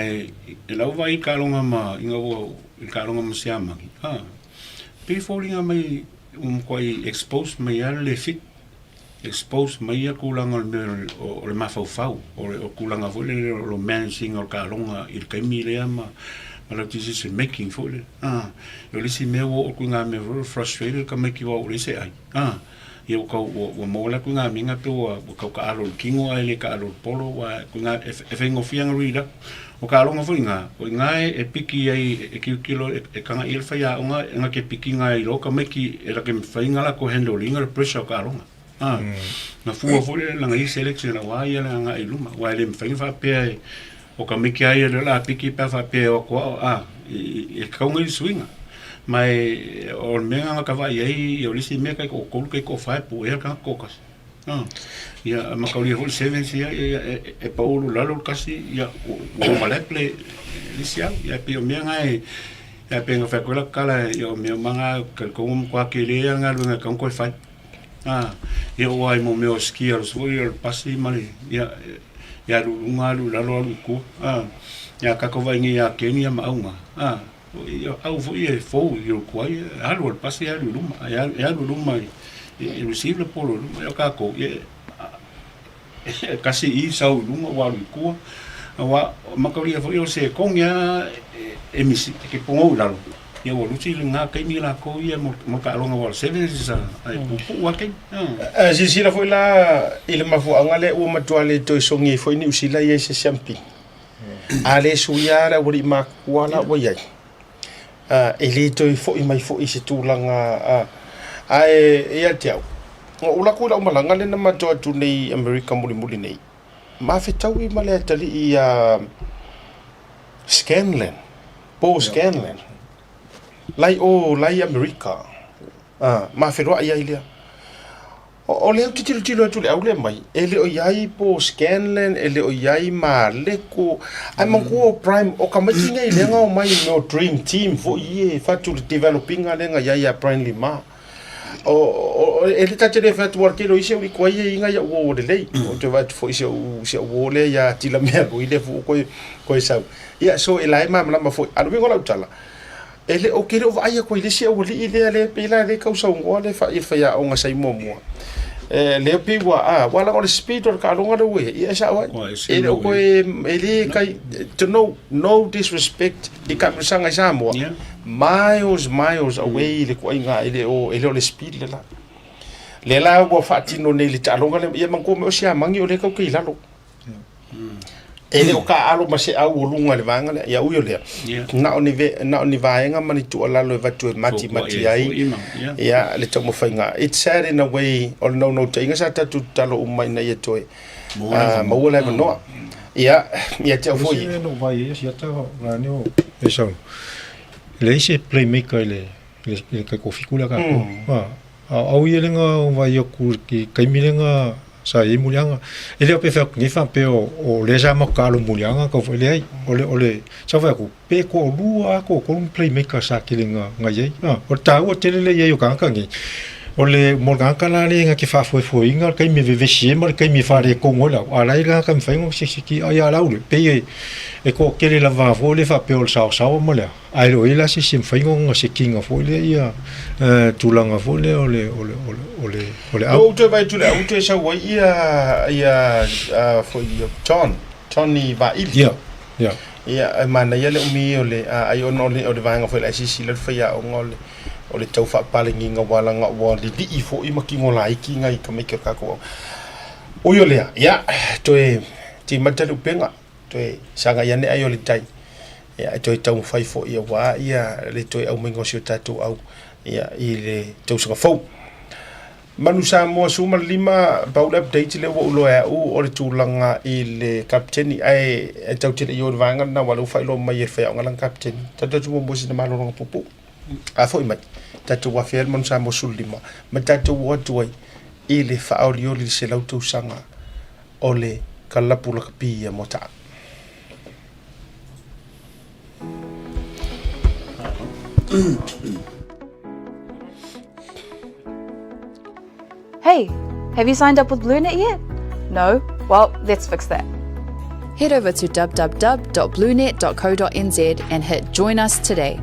e lau vaai i taaloga ma, ina ua, i taaloga ma Siamani, pei e foliga mai ua matuai expose mai lava le fit expose mai ia tulaga o le mea o le mafaufau, o le tulaga foi lele o le manage ina o le taaloga i le taimi lea ma lau decision making foi lele. A, o le isi mea ua oo atu i na mea foi lele frustrated le tamaiti aua ua leai se ai. A, ia ua tau ua maua la ituaiga mea na pei ua tau taalo i le tino ae le taalo i le polo aua ituaiga e faigofie ona read atu. O taaloga foi na, o i ina e piki ai e tilotilo e tagai i ai le faiaoga na te piki ina e iloa tamaiti e lake mafai ona latou handle ina le pressure o taaloga. A, na fua foi lele lana ia selection aua ia le agai i luma aua e le mafai ona faapea e o tamaiti lava ia lea o le a piki pe a faapea e o atu ao a, e tatau ona i ai le suiga. Ma e o le mea lena na ta vaai ai o le isi mea taitoatolu taitoafa e puea le tagata toatasi. Ia mataulia foi le sevens ia e pau i lalo le tasi ia ua overlap le isi au. Ia pei o mea na e ia pei ona fai atu ai lau tala ia o mea uma na talitonu ua matua tele lava le galuega e tatau ona toe fai. Ia aua i mea o skills foi o le pasi ma le ia e alu i luga alu i lalo alu i tua. Ia a tatou vaai nei ia Kenya ma auga, au foi e fou i Uruguay, e alu a le pasi e alu i luma, e alu i luma e receive le polo i luma. O tatou, e tasi i sau i luga ua alu i tua. Aua mataulia foi o se togi lava e misi, e te pogou i lalo, ia ua lusi lena taimi latou ia mo le taaloga aua o le sevens e puupuu lava le taimi. Ae silasila foi la i le mafuaaga lea ua matua le toe sogi ai foi Niu Sila ia i se siamupini. A le suia le aualii matutua la ua i ai, e le toe foi mai foi i se tulaga. Ae ia te au, na ou alu atu i lau malaga lea na matou atu nei i Amerika mulimuli nei, ma fetaui ma le atalii ia Scanlan, Paul Scanlan, la i o, la i Amerika, ma feloai ai lea. O lea ou te tilotilo atu i le au lea mai, e le o i ai po o Scanlan, e le o i ai Maleko, ae manatua o Prime, o tamaiti nei lea na omai i mea o Dream Team foi ia e fatu i le develop ina lea na i ai ia Brian Lima. O, o, e le ta te le fai atu aua o le tele o isi au i koe ia i ngai au uo lelei. Ou te vaai atu foi i si au, si au uo lea ia Tilamea Lui lea foi ua toe, toe sau. Ia, so e la e malamalama foi. A o le uiga o lau tala, E le, ou te le o vaai atu ai i le isi aualii lea, lea pei la lea tau saunoa le fa, i le faiaoga sa i muamua. E, lea pei ua, a, ua laga o le speed o le taaloga lea ua i ai, ia e sao ai. Ua ese E le o mau koe, e le kai, to no, no disrespect i taamilosaga i Samoa, Yeah. miles, miles away le ituaiga, e le o, e le o le speed le la. Lea la ua faatino nei i le taaloga lea, ia manatua mai o Siamani o lea tatou te i lalo. E le o taaalo ma se au o luga i le vaega lea. Ia ui o lea, na o ni, na o ni vaega ma ni tuualalo e avatu e matimati ai ia le taumafaiga. It's sad in a way, o le naunautaiga sa tatou tatalo uma ina ia toe maua le avanoa. Ia, ia te au foi. O le isi mea na ou vaai ai Asiata la o Esau, e leai se playmaker i le taitoafitu lea a tatou. A o au ia lenga o vaai atu i taimi lenga sa i ai muliaga. E le o pe fai atu nei faapea o lea sa matou taalo muliaga tau fai, leai. O le o le sa fai atu pe toalua a toatolu ni playmaker sa tele na na i ai. O le taua tele lea i ai o tagata nei, o le mo le tagata la lea na te faafoefoeina le taimi e vevesi ai ma le taimi e faaletonu ai le au, a o la e i ai le tagata e mafai ona sikisikii ai a lau le pei e e toatele lava foi le faapea o le saosaoa ma le a. Ae le o i ai la se isi e mafai ona sekiina foi lea ia tulaga foi lea o le o le o le o le o le au. Ou toe vaai atu i le au toe sau ai ia ia foi ia John, Johnny Vaili. Ia, ia. Ia e manaia le umi o le ai ona o le o le vaega foi o le ICC lea le faiaoga o le o le tau faapaleniina aua leaga ua lilii foi ma tino laiti nai tamaiti o le tatou au. Ui o lea, ia toe timata le upega, toe sagai ane ai o le tai. Ia, e toe taumafai foi aua ia le toe aumaiga o si o tatou au ia, i le tausaga fou. Manu Samoa 15, pau le update lea ua ou iloa e au o le tulaga i le kapeteni, ae e tatou te le i o i le vaega lena aua o lea ua faailoa mai e le faiaoga lana kapeteni. Tatou atu muamua i sina malologa puupuu. A foi mai, tatou afea le Manu Samoa 15 ma tatou o atu ai i le faaolioli i le 100 tausaga o le kalapu lakapi ia Moata'a. Hey, have you signed up with BlueNet yet? No? Well, let's fix that. Head over to www.bluenet.co.nz and hit Join Us Today.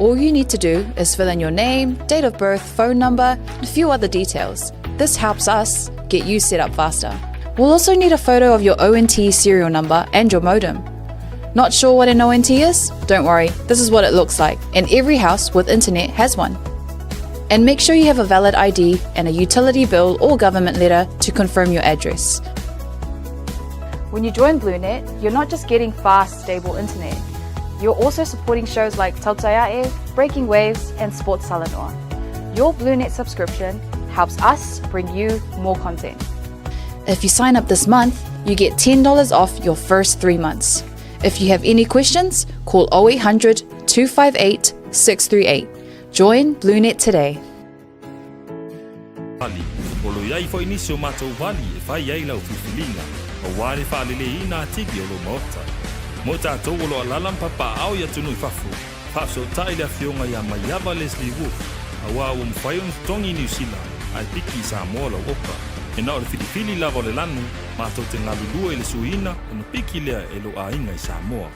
All you need to do is fill in your name, date of birth, phone number, and a few other details. This helps us get you set up faster. We'll also need a photo of your ONT serial number and your modem. Not sure what an ONT is? Don't worry, this is what it looks like, and every house with internet has one. And make sure you have a valid ID and a utility bill or government letter to confirm your address. When you join BlueNet, you're not just getting fast, stable internet. You're also supporting shows like Tautaiae, Breaking Waves, and Sports Talanoa. Your BlueNet subscription helps us bring you more content. If you sign up this month, you get $10 off your first three months. If you have any questions, call 0800 258 638. Join BlueNet today. Vali, o lo i ai foi nisi o matou vali e fai ai lau filifiliga, aua le faaleleiina atili o lou maota. Mo tatou o lo alala ma papaaao i atunuu i fafo, faafesootai le afioga ia Maiava Leslie Wolfe, aua ua mafai ona totogi i Niu Sila ae piki i Samoa lau oka. E na o le filifili lava o le lanu, matou te galulue i le suiina ona piki lea e lou aiga i Samoa.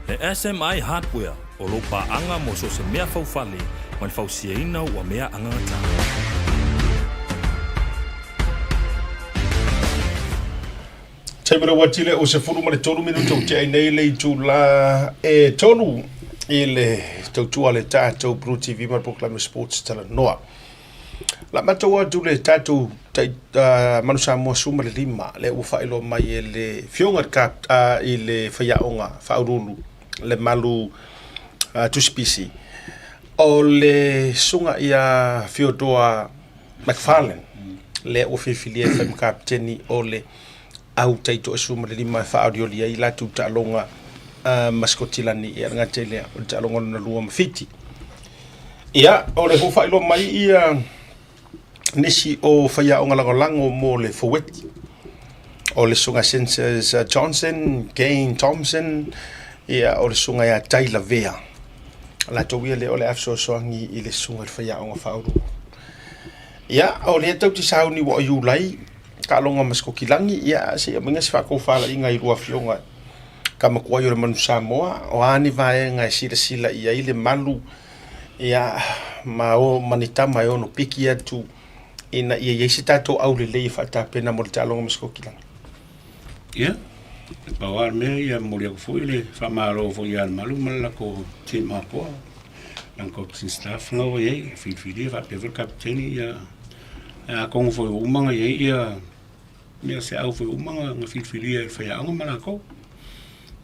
E SMI Hardware o lou paaga mo so o se mea faufale ma le fausiaina ua mea agagata. Taimi rawa atu i le 13 minute o tea ai nei le itula e tolu i le tautua le tatou Blue TV ma le Proclaimer Sports Talanoa. La matou atu le tatou tai, uh, Manu Samoa suma le lima le ua faailoa mai e le fioga le kap, uh, i le faiaoga faauluulu le malu uh, tusipisi o le suga ia Fiodoa McFarlane lea ua filifilia e fai ma kapiteni o le au taitoa ma le lima e faaolioli ai latou taaloga uh, ma Sikotilani e le gata i lea o le taaloga lona lua ma Fiti. Ia, o le hoʻofailoa mai ia nisi o faiaoga lagolago mo le Foweti. O le susuga Census Johnson, Gain Thompson, ia o le susuga ia Taylor Vea. Latou ia lea o le a fesoasoani i le susuga i le faiaoga faauluulu. Ia, o lea tou te sauni ua o Iulai, taaloga ma Sikotilani, ia se i aumaiga se faatofalaiga i lua afioga ka matua o le Manu Samoa, o a ni vaega e silasila i ai le malu, ia, ma o ma ni tama e ono piki atu ina ia i ai se tatou aulelei e faatapena mo le taaloga ma Sikotilani. Ia, e pau lava le mea ia momoli atu foi le faamalo foi ia Lemalu ma le latou team atoa, lana coaching staff na ua i ai, filifilia faapea foi le kapeteni ia, atonu foi ua uma ona i ai ia mea se au foi ua uma ona filifilia e le faiaoga ma latou.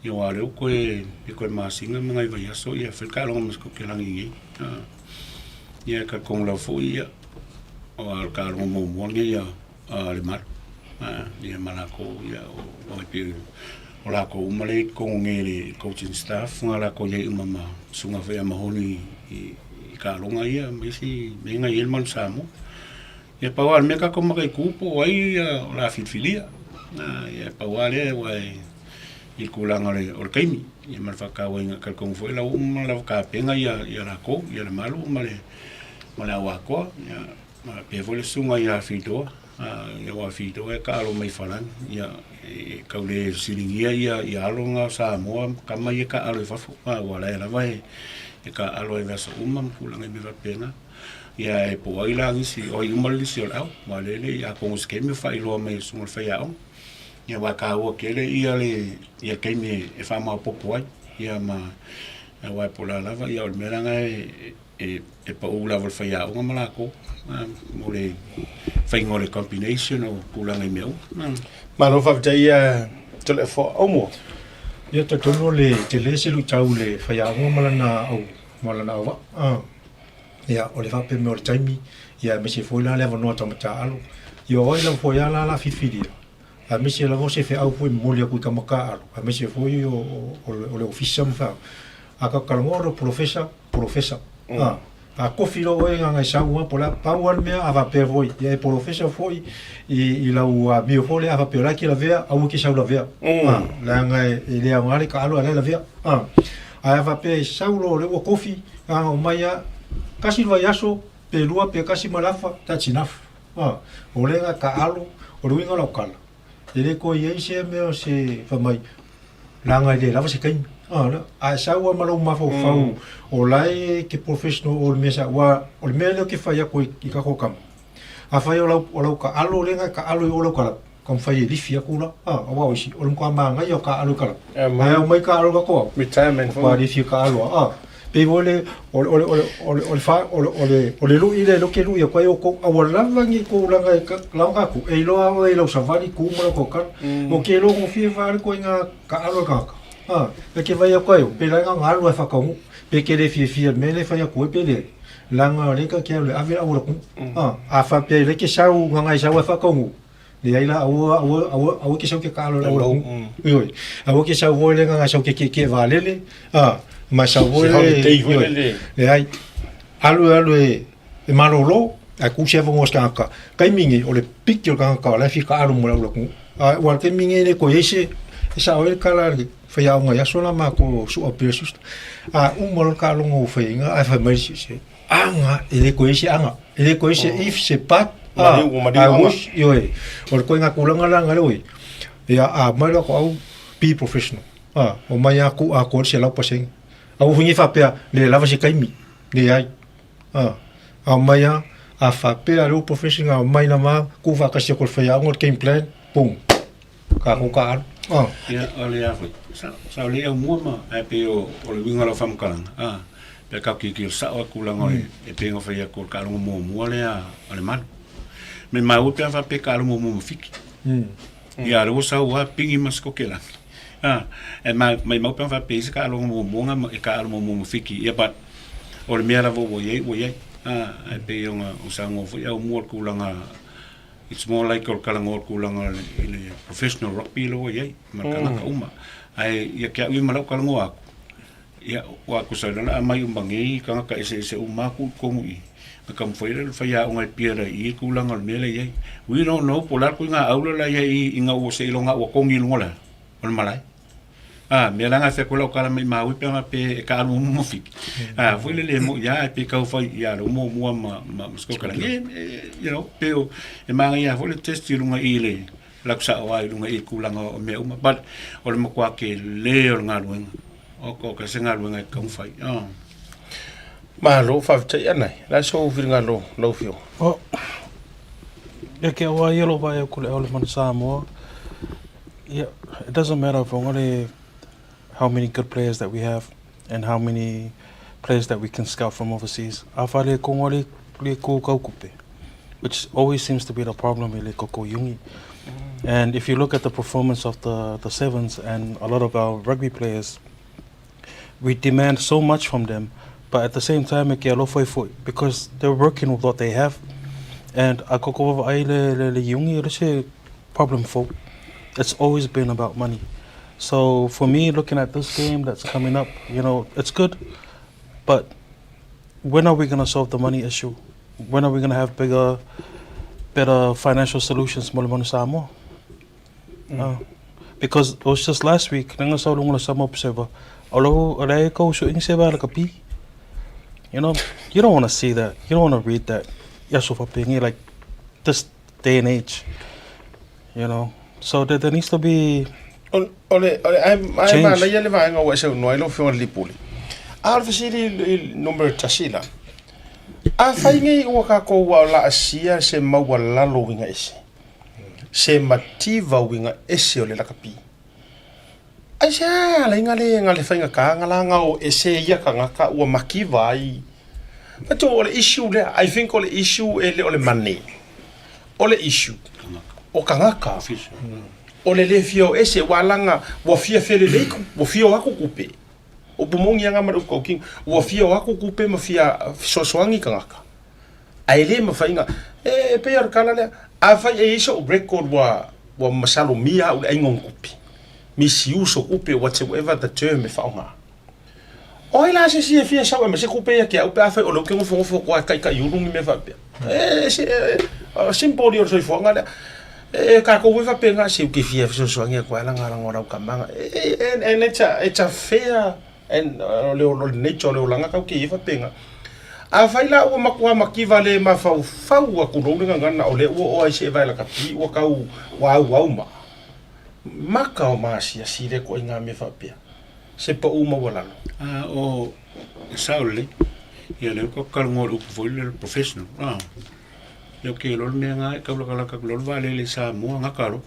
Ia aua o lea ua toe, e toe masina ma nai vaiaso ia fai le taaloga ma Sikotelagi nei. Ia e talitonu lava foi ia, aua o le taaloga muamua lenei ia a Lemalu ia ma latou ia o e pei o latou uma lea i totonu nei i le coaching staff na latou i ai uma ma susuga foi ia Mahoni i taaloga ia ma isi mea na i ai le Manu Samoa. Ia pau lava o le mea tatou mataitu po o ai ia o le a filifilia. Ia pau lava lea aua e i le tulaga o le o le taimi ia ma le faatauaina. E talitonu foi la ua uma ona lava tapena ia ia latou ia Lemalu ma le ma le au atoa ia faapea foi le susuga ia Fidoa aua o Fidoa e taalo mai Farani ia e tau le fesiligia ia ia alo na o Samoa ma tama ia e taaalo i fafo aua o la e lava e taaalo ai i aso uma ma tulaga i mea faapena. Ia e po o ai la nisi, o ai uma le lisi o le au, aua o lea e le i atonu i se taimi o faailoa mai e le susuga i le faiaoga. Ia aua e taua tele ia le ia taimi e faamaopoopo ai, ia ma aua e po o le a lava, ia o le mea la lena e e e pau lava i le faiaoga ma latou mo le faiga o le combination o tulaga i mea uma. Malo faafetai ia Toleafoa. Aumua. Ia talitonu o le tele se luitau i le faiaoga ma lana au ma lana auvaa. Ia, o le faapea mai o le taimi, ia aemaise foi la le avanoa tau mataaalo. Ia o ai lava foi a la la filifilia, aemaise lava o se feau foi e momoli atu i tama taaalo, aemaise foi o, o, o le ofisa ma feau. A tatou talanoa o le polofesa, polofesa. A, a kofi loa oe Gagaisau a po o le a, pau lava le mea a faapea foi, ia e polofesa foi i, i lau amio foi lea, a faapea o la e te lavea, aua e te sau lavea. A, leaga e, e le aoga le taaalo a o la e lavea. A. Ae a faapea e sau loa o lea ua kofi, na ona omai lava, tasi le vaiaso, pe lua pe tasi ma le afa, that's enough. A, o lea na taaalo, o le uiga o lau tala, e le toe i ai se mea o se fai mai, leaga e le lava se taimi. A, lea, a e sau lava ma lou mafaufau o la e te professional o le mea sa, aua o le mea lea ou te fai atu ai i tatou tama, afai o lau, o lau taaalo lea na e taaalo i o lau kalapu, taumafai e lifi atu la, a, aua o isi, o le matua manaia o taaalo i kalapu, ae omai taaalo i tatou au, Retirement matua le fia taaalo lava, a. Pei foi le, o le, o le, o le, o le, o le fa, o le, o le, o le lui lea o lea ou te lui atu ai outou, aua lava ne i tou laga e laga atu, e iloa lava oe i lau savali, tu ma lau tautala. Ou te iloa gofie vaeane ituaiga taaalo a le tagata, a, e te vaai atu ai, pe la e na ona alu lava e faataunuu, pe te le fiafia i le mea lea e fai atu ai pe leai, leaga o lea ta te alu e ave le au a le atunuu. A, a faapea o lea e te sau, na ona e sau lava e faataunuu, Leai la, aua, aua, aua, aua e te sau e te taalo i le auala kuu. Ioe. Aua e te sau foi le na sau te tietie vaalele, a, ma sau foi le... holiday foi lele. Leai. Alu e alu e, e malolo, ae kuu se avanoa o se tagata. Taimi nei, o le piki o le tagata o la e fia taalo mo le auala kuu. A, aua o le taimi nei e le toe i ai se, e sao ai le tala a le faiaoga i aso la matou o Su'a Peer Sister. A uma loa le taaloga ua faiaina ae fai mai le isi, se, Aga, e le toe i ai se aga, e le toe i ai se if, se but, a, I wish, ioe, o le koiga tulaga la na lea ua i ai. Ia, a mai loa au, be professional, a, omai lava tuu atoa le 100%. Aua foi ne i faapea, le lava se taimi, leai, a, aumai lava, a faapea lea ua professional, aumai lava, tuu faatasi atu e le faiaoga le game plan, boom. Tatou taaalo. Ah. Ia, o le a foi, sa, sa o le aumua ma, ae pei o, o le uiga o lau faamatalaga, a, pe a tau tilotilo sao atu tulaga o le, e pei ona fai atu o le taaloga muamua lea a le Malu. Me maua pe a faapea e taaloga muamua ma Fiti. Ia, o lea ua sau lava pigi ma Sikotelani. A, e ma, maimau pe a faapea e i ai se taaloga muamua na e taaalo muamua ma Fiti, ia but, o le mea lava ua i ai, ua i ai. A, ae pei ona saunoa foi aumua i le tulaga It's more like o le talanoa o le tulaga i le professional rugby lea ua i ai ma le tagata uma. Ae ia te au ia ma lau talanoa atu, ia aua tusa o lea o le a aumai uma nei tagata eseese uma atu i totonu i i, ona taumafai lea o le faiaoga e pia i i le tulaga o le mea lea e i ai. We don't know po o le a le ituaiga aula la e i ai i ina ua seiloga ua togi i luga o le a? O le malae. A, mea la na fai atu lau tala maimau pe ana pe e ka alu mo fiki. A, foi le le mo ia pe kau fai ia lo mo mua ma ma ma skoka la. You know, pe o e manga ia foi le test i lunga i le la kusa o ai lunga i kulanga o mea uma. But o le matua ke le o le galuega. O ko ka se galuega e kau fai. Oh. Malo faafetai ana la so finagalo lau Afioga. Oh. Ia ke aua ia lo vai aku le au le mana Samoa. Yeah, it doesn't matter if only how many good players that we have and how many players that we can scout from overseas. A wha le kongo le, le ko kaukupe, which always seems to be the problem i le koko yungi. And if you look at the performance of the, the sevens and a lot of our rugby players, we demand so much from them, but at the same time, e ke alofa i foi, because they're working with what they have. And a koko wawa ai le, le, le yungi, le se problem fou. It's always been about money. So for me, looking at this game that's coming up, you know, it's good, but when are we going to solve the money issue? When are we going to have bigger, better financial solutions mo le Manu Samoa? Uh, because it was just last week, nanga sa lunga Samoa Observer, alo ala e kau su ing se ba ka pi. You know, you don't want to see that. You don't want to read that. Ya so fa pengi like this day and age. You know, so there, there needs to be O le, o le, ai, ai manaia le vaega ua e saunoa ai lau Afioga i le Lipuli. A o le fesili i le numera tasi la, afai nei ua tatou ua laasia se maualalo uiga ese, se mativa uiga ese o le lakapi, aisea e ala ai na le na le faigata na la na o ese ia tagata ua mativa ai? But o le issue lea, I think o le issue e le o le money. O le issue, o tagata, o le le fia o ese, ua laga, ua fia felelei, ua fia o atu tupe. Upu moni lava ma le upu tautino, ua fia o atu tupe ma fia fesoasoani tagata. Ae le mafai na, e pei lava o le tala lea, afai e i ai sou record ua, ua masalomia au i le aiga o ni tupe, misuse o tupe, whatsoever the term e faaaoga. O ai la se isi e fia sau e aumai se tupe ia te au pe afai o lea ou te nofonofo atu lava e taitaiulu ni mea faapea. E, se, e, simple ia o le soifuaga lea. E, tatou foi faapena, se ou te fia fesoasoani atu ai laga laga o lau tamaga. E, and, and it's a, it's a fair, And o le o le nature o le olaga kau ke ia faapena. Afai la ua matua mativa le mafaufau atu lou le gagana o lea ua oo ai i se vae lakapi ua tau ua auau ma maka o maasiasi lea ituaiga mea faapea. Se pau maualalo. A o e sao lelei, ia lea ua talanoa i le upu foi lea o le professional, a. Ia ou te iloa le mea lena e tau latalata atu loa le vaalele i Samoa gata loa.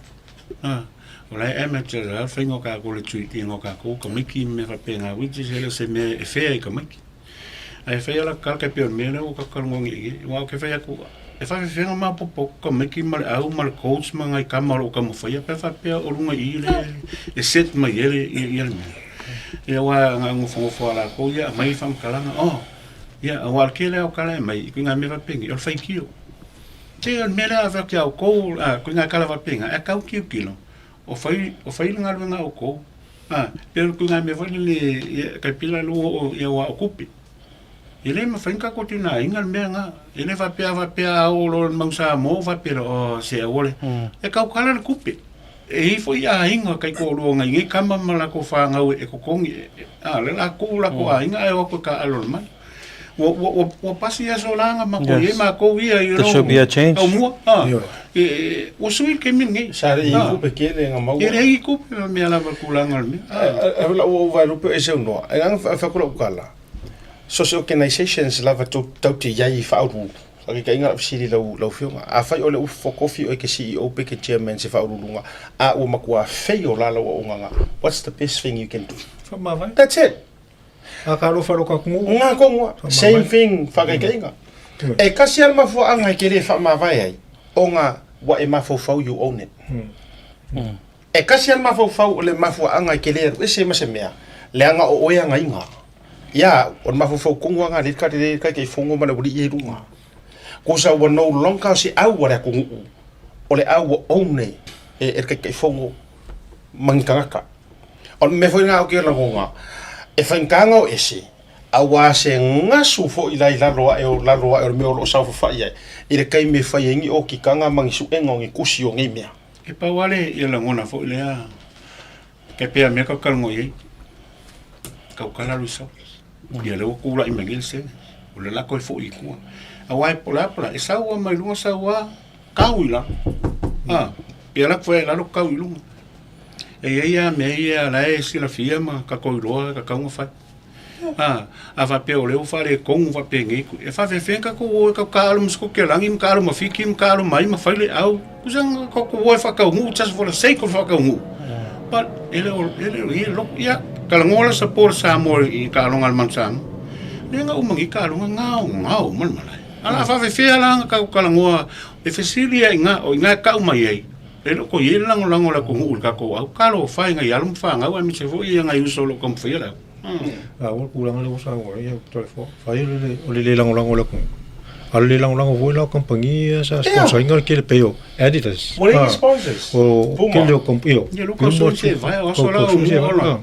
A, o la e amateur lava le faiga o tatou le treat ina o tatou tamaiti ma mea faapena which is e le o se mea e fair i tamaiti. Ae fai lava lau tala tai pei o le mea lea ua tatou talanoa nei i ai. Aua ou te fai atu, e faafefea ona maopoopo atu tamaiti ma le au ma le coach ma nai tama o lo o taumafaia pe a faapea o luga i i lea e set mai ai le mea. Ia aua na o le nofonofo lava latou ia aumai faamatalaga, oh ia aua o le tele lava o tala e aumai i ituaiga mea faapenei, o le faitio. Se o le mea lea a fai atu ia outou ituaiga tala faapena, ae tau tilotilo, o fai, o fai le galuega a outou. A, pei o le ituaiga mea foi lele, ia, tai pei la lea ua oo ia aua o tupe. E le mafai ona tatou tigaina le mea lena. E le faapea a faapea a oo loa i le Mount Samoa faapea loa, oh, se aua le. E tautala le tupe. E i ai foi aiga taitoalua o nai nei tama ma latou fanau e totogi, a, o lea o le a tuu latou aiga ae o atu e taaalo mai. Ua, ua, ua, ua pasi aso la na matou i ai matou ia, you There know, should be a change. taumua, a, e, e, ua sui le taimi lenei. Sa le i A, kupe tele na maua. e leai ni tupe ma mea lava i tulaga o le mea. A. A, lau ou vaelupe o e saunoa, e aga fai atu lau tala, social organizations lava tou tatou te i ai i faauluulu. Faataitaiga lau fesili i lau lau afioga, afai o le ua fotofi oe ke CEO pe ke Chairman se faauluuluga a ua matua fail la lau auaunaga, what's the best thing you can do? Faamavae. That's it. A ka alofa lo ka kungu. Nga kongua, same thing, faataitaiga. E kasi lava le mafuaaga e te le faamavae ai, ona ua e mafaufau you own it. E kasi lava le mafaufau o le mafuaaga e te le alu ese ma se mea, leaga o oe agaiga. Ia, o le mafaufau tonu lava lena lea e Taitaifono ma le aualii ia i luga. Kosa ua no longer o se au a le atunuu, o le au ua own e le Taitaifono ma ni tagata. O le mea foi lena ou te lagona, e faigata ona o ese, aua se gasu foi la i lalo ae o lalo ae o le mea o lo o saofafai ai, i le taimi e fai ai ni okikaga ma ni suega o ni tusi o nei mea. E pau lava le lagona foi lea, e pei lava mea tau talanoa i ai, tautala Luisao. Ia lea ua tulai mai nei le sene, o lea o le a toe foi i tua. Aua e po o le a po o le a, e sau lava mai luga sau lava, tau i lalo. A, pe alu atu ai i lalo tau i luga. E i ai lava mea ia o la e silafia ma tatou iloa e tatau ona fai. A, a faapea o lea ua faaletonu faapenei, e faafefea ona tatou o e tatou taaalo ma Sikotelagi ma taaalo ma Fiti ma taaalo ma ai ma fai le au. Tusa na tatou o e faataunuu just for the sake of faataunuu. But e le o, e le o i e loko. Ia, talanoa la support Samoa i taaloga a le Mount Samoa. Lea na uma nei taaloga gaogao ma le malae. A o le a faafefea la ona tatou talanoa e fesili ai i ina, o i ina e tau mai ai, e le o toe i ai le lagolago a le atunuu i le tatou au. Talofa e nai alo ma fanau aemaise foi ia nai uso o lo o taumafaia le au. A ua le tulaga lea ua saunoa ai au telefoni. Fai o le o le le lagolago o le atunuu. A o le le lagolago foi la o kamupani ia sa sponsor ina le tele pei o Adidas. Ua leai ni sponsors. O Puma. tele o kamp io. Ia luka o sui se vai o aso la o mua ola.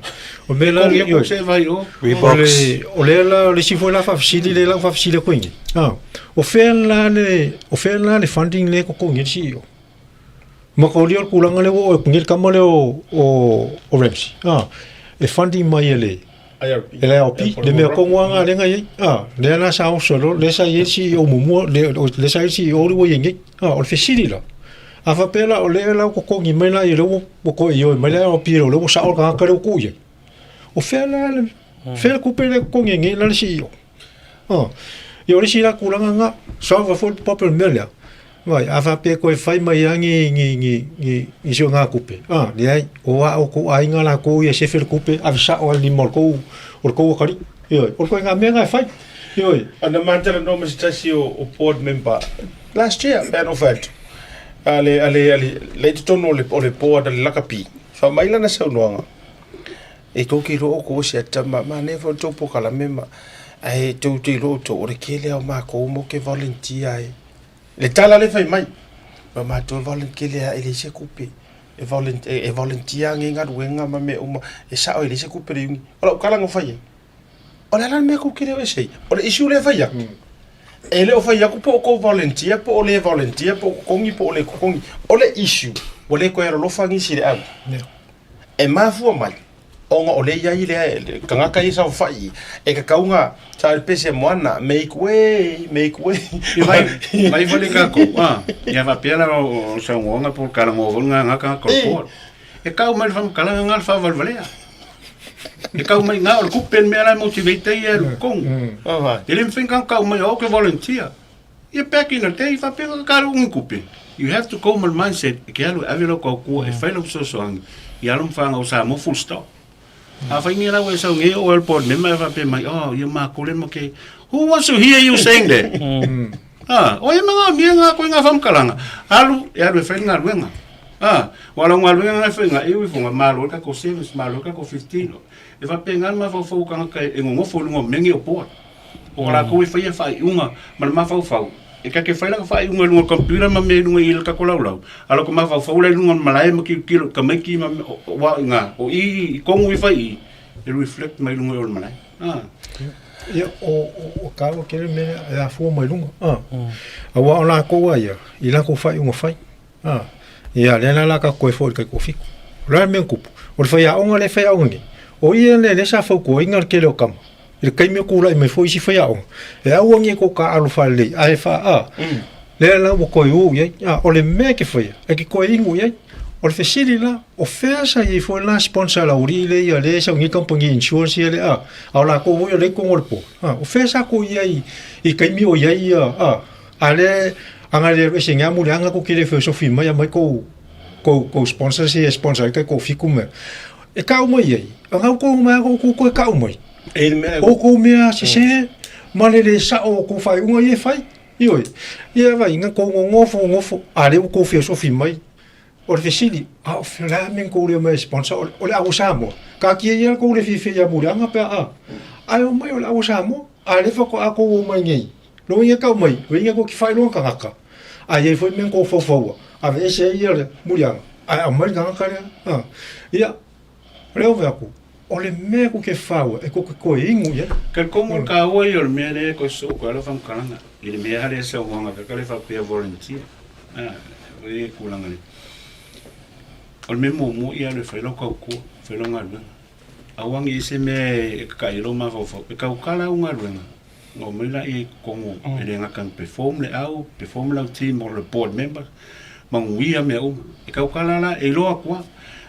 O mea la Kongi io. aku se vai o. O le o lea la o le isi foi la faafesili lea la ua faafesili atu ai nei. A o fea la le o fea la le funding lea e totogi ai le CEO? Ma ka ulia o le tulaga lea ua oo atu nei le tama lea o, o, o Ramsay. Ah, e funding mai e le, IRP. e le IRP, le mea tonu lava lena lea na i ai. Ah, lea la sa oso loa, lea sa i ai le CEO muamua, lea, lea sa i ai le CEO lea ua i ai nei. Ah, o le fesili la, a faapea la o lea la ua totogi mai la ia lea ua, ua toe ioe mai le IRP o lea ua sao le tagata lea ua tuu i ai. O fea la le, fea le tupe lea e totogi ai nei la le CEO? Oh, ia o le isi la tulaga lena, solve foi le problem mea lea. Vai, a faapea e toe fai mai lava ni, ni, ni, ni, ni suegatupe, ah, leai, o a outou aiga latou ia e sefe le tupe, ave sao lava i le lima o le tou, o le tou atalii. Ioe, o le ituaiga mea lena e fai. Ioe. Na ma talanoa ma se tasi o, o board member last year pe ana ou fai atu a le, a le, a le, le i totonu o le, o le board a le lakapi, fai mai lana saunoaga, E tou te iloa outou o se tama, manaia foi le tou polokalame ma, ae tou te iloa outou o le tele lava o matou matou te volunteer ai. Le tala lea e fai mai, ma matou e volunteer lea e leai se tupe. E volunteer, e volunteer nei galuega ma mea uma, e sao e leai se tupe le iuni. O lau tala na fai ai, o le a la le mea tou te le o ese ai? O le issue lea e fai atu, e le o fai atu po o tou volunteer po o le volunteer po o totogi po o le totogi. O le issue, ua le toe alolofa nisi i le au. E mafua mai, Ona o lea e i ai le tagata ia e saofai e tatau ona sa le pese moana, make way, make way. Ia vai foi le tatou, a, ia faapea la o saunoaga po o le talanoa foi lena a tagata o le board. E tau mai le faamatalaga lena le faavalevalea. E tau mai na o le tupe le mea la e motivate ai ia i totonu. E le mafai ona tau mai o au ou te volunteer. Ia back in the day faapea ka kalo ni tupe. You have to go ma le mindset e ke alu e ave lau tautua e fai lau fesoasoani i alo ma fanau Samoa full stop. A fai nei la ua e sau nei o oe o le board member e faapea mai oh ia matou le ma ke Who wants to hear you saying that? Ah, o ia manaomia ngā koe ngā whamkalanga. Alu, e alu e whai ngā ruenga. Ah, wa lau ngā ruenga ngā whai ngā iwi fo ngā malo ka ko service, malo ka ko 15. E whape ngā mafaufau kangaka e ngongofo lunga menge o board. O ka lākou e whai e whaiunga ma le mafaufau. E kake whai la ka whaiunga lunga computer ma me lunga i le kako laulau. Alo ka mafaufau lai lunga malae ma kilo ka maiki ma wa ngā. O i i kongu i whai i, e reflect mai lunga i o le malae. Ah. Ia, o, o, o kāua kele mea e afua mai lunga. Ah. Mm. Aua o lākou a ia, i lākou faaiuga fai. Ah. Ia, lea la la ka koe foi kai kofiku. O la mea kupu. O le whaiaonga le whaiaonga nei. O ia le le sa fautuaina le tele o kama. I le taimi o tulai mai foi isi faiaoga, e aua nei kou taalofa lelei, ae fa, a, mm. lea la ua toe ū i ai. A, o le mea e ke whaia, e ke toe ingu i ai. O le fesili la, o fea sa i ai foi la sponsor la uri le ia le sa ngi company insurance ia le a, a o lakou foi o le kongo le po. A, o fea sa ko i ai i kaimi o i ai ia, a, a le anga le ese nga muli anga ko kele filosofi mai a mai kou kou kou sponsor se sponsor ai kai kou fiku me. E kau mai ai, anga kou mai kou kou kau mai. E le mea O kou mea sese ma le le sao o kou faaiuga ia e fai. Ioe. Ia vai nga kou ngongofo ngongofo a le ua kou filosofi mai. O le fesili, a o le a mea kou lea mai sponsor, o le au Samoa. Taatia ia kou le fiafia ia muliaga pe a, ae omai o le au Samoa, a le faatoa kou omai nei. Lo ia kau mai, lo ia kou ki whailoa tagata. A iai foi mea kou whauwhaua, aveese ai ia le muliaga, ae aumai le tagata lea. A, ia, lea ove aku, o le mea kou ke whaua, e kou ke koe ingu ia. Ka komo kāua ia o le mea lea koe soo koe alo whamkalanga. I le mea hale sa uanga ka kale whapea volunteer. Ah, e kulanga le. O le mea muamua ia alu e fai lau tautua, fai lau galuega. Aua ne i se mea e kakaʻi ai lou mafaufau, e taukala au galuega. Ona omai laia i totonu e le gata ina perform le au, perform lau team o le board member, manuia mea uma. E taukala la, e iloa atu lava,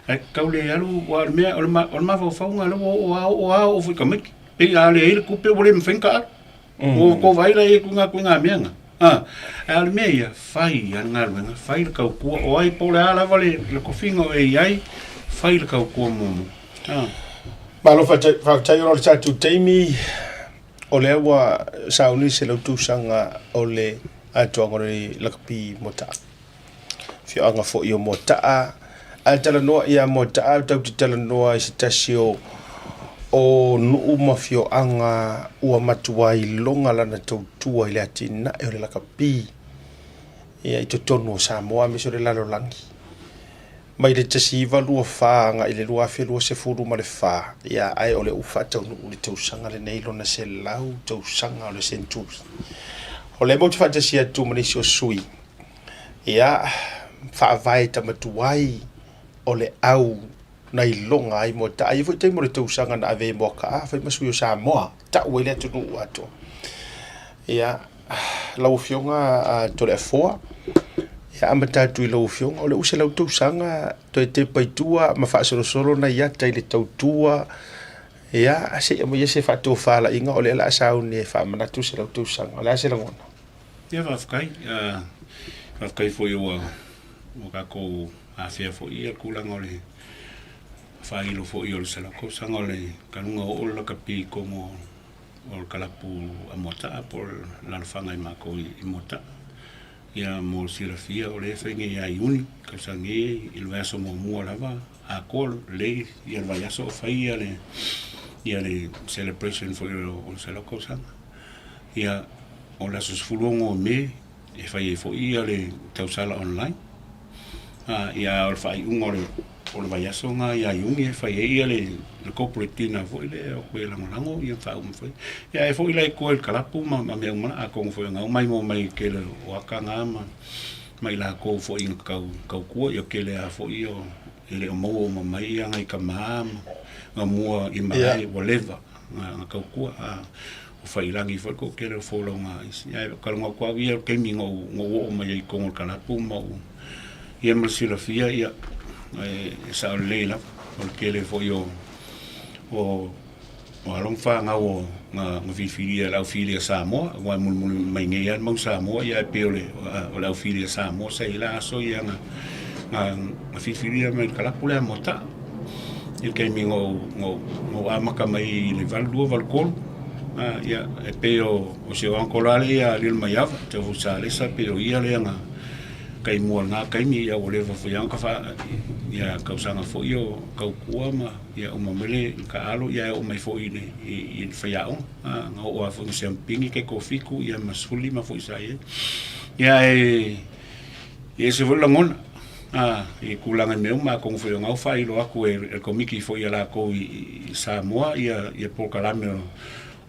ae tatau le alu, aua o le mea, o le mafaufauga lea ua oo lava, oo lava oo foi i tamaiti. Pei a leai le tupe ua le mafai ona taaalo. Ua tou vaai la i ai ngā mea na. Ae o le mea ia, fai ia le galuega, fai le tautua, o ai po o le a lava le, le tofiga o e i ai, fai le tautua muamua. Malo faafetai ona o le tatou taimi, o lea ua sauni se lautusaga o le atoaga o le lakapi Moataa. Afioaga foi o Moataa, ae talanoa ia Moataa, tatou te talanoa i se tasi o o nuu ma afioaga ua matua iloga lana tautua i le atinae o le lakapi ia i totonu o Samoa aemaise o le lalolagi. Mai le 1924 agai i le 2024, ia ae o lea ua faataunuu le tausaga lenei lona 100 tausaga o le seneturi. O lea matou te faatasi atu ma nisi o sui Ia, faavae tama tuai o le au na iloga ai Moataa. E i ai foi taimi o le tausaga na ave ai Moataa fai ma sui o Samoa, tau ai le atunuu atoa. Ia, lau Afioga a Toleafoa, ia amata atu i lau Afioga, o le ua 100 tausaga toe tepa i tua ma faasolosolo nai ata i le tautua, ia, se i aumaia se faatofalaiga o lea o le a sauni e faamanatu le 100 tausaga. O le a se lagona? Ia faafetai, faafetai foi ua ua tatou afea foi ia tulaga o le faailo foi o le 100 tausaga o le taluga oo le lakapi i totonu o le kalapu a Moataa po o le alalafaga i matou i Moataa. Ia mo le silafia o lea e fai nei ia Iuni tausaga nei i le vaiaso muamua lava atoa lelei ia le vaiaso o fai ia le ia le celebration foi o le 100 tausaga. Ia o le aso 16 o Me e fai ai foi ia le tausala online. Ia o le faaiuga o le o le vaiaso lena ia Iuni e fai ai ia le le corporate dinner foi lea o toe lagolago ia faauma foi. Ia e foi la i tua i le kalapu ma ma mea uma la atonu foi o na uma maimoa mai i le tele o aka na ma ma i latou foi na tau tautua ia tele lava foi o e le o maua uma mai ia ngai tama ma nga mua i malae ua leva nga tautua a o Faiilagi foi le toatele o folauga a isi. Ae kaloga atu au ia o le taimi na ou na ou oo mai ai i totonu o le kalapu ma ou ia ma le silafia ia e sao lelei lava o le tele foi o o o alo ma fanau o na na filifilia e le au filia Samoa aua e mulimuli mai nei lava le mau Samoa ia ae pei o le o le au filia Samoa sa i ai la aso ia na na na filifilia mai le kalapu lea mo ta'a i le taimi na ou na ou na ou amata mai i le 82 83 a ia e pei o o si ou uncle lava lea ia Lilomaiava Teufu Salesa pei o ia lea na taimua i lena taimi ia ua leva foi lava ona faa ia tausaga foi o tautua ma ia uma mai le taaalo ia e oo mai foi i le i le faiaoga a na oo lava foi ina siamupini taitoafitu ia ma 15 foi sa i ai. Ia e e ese foi le lagona a i tulaga i mea uma atonu foi o lena ua faailoa atu e le Komiti foi a latou i Samoa ia ia polokalame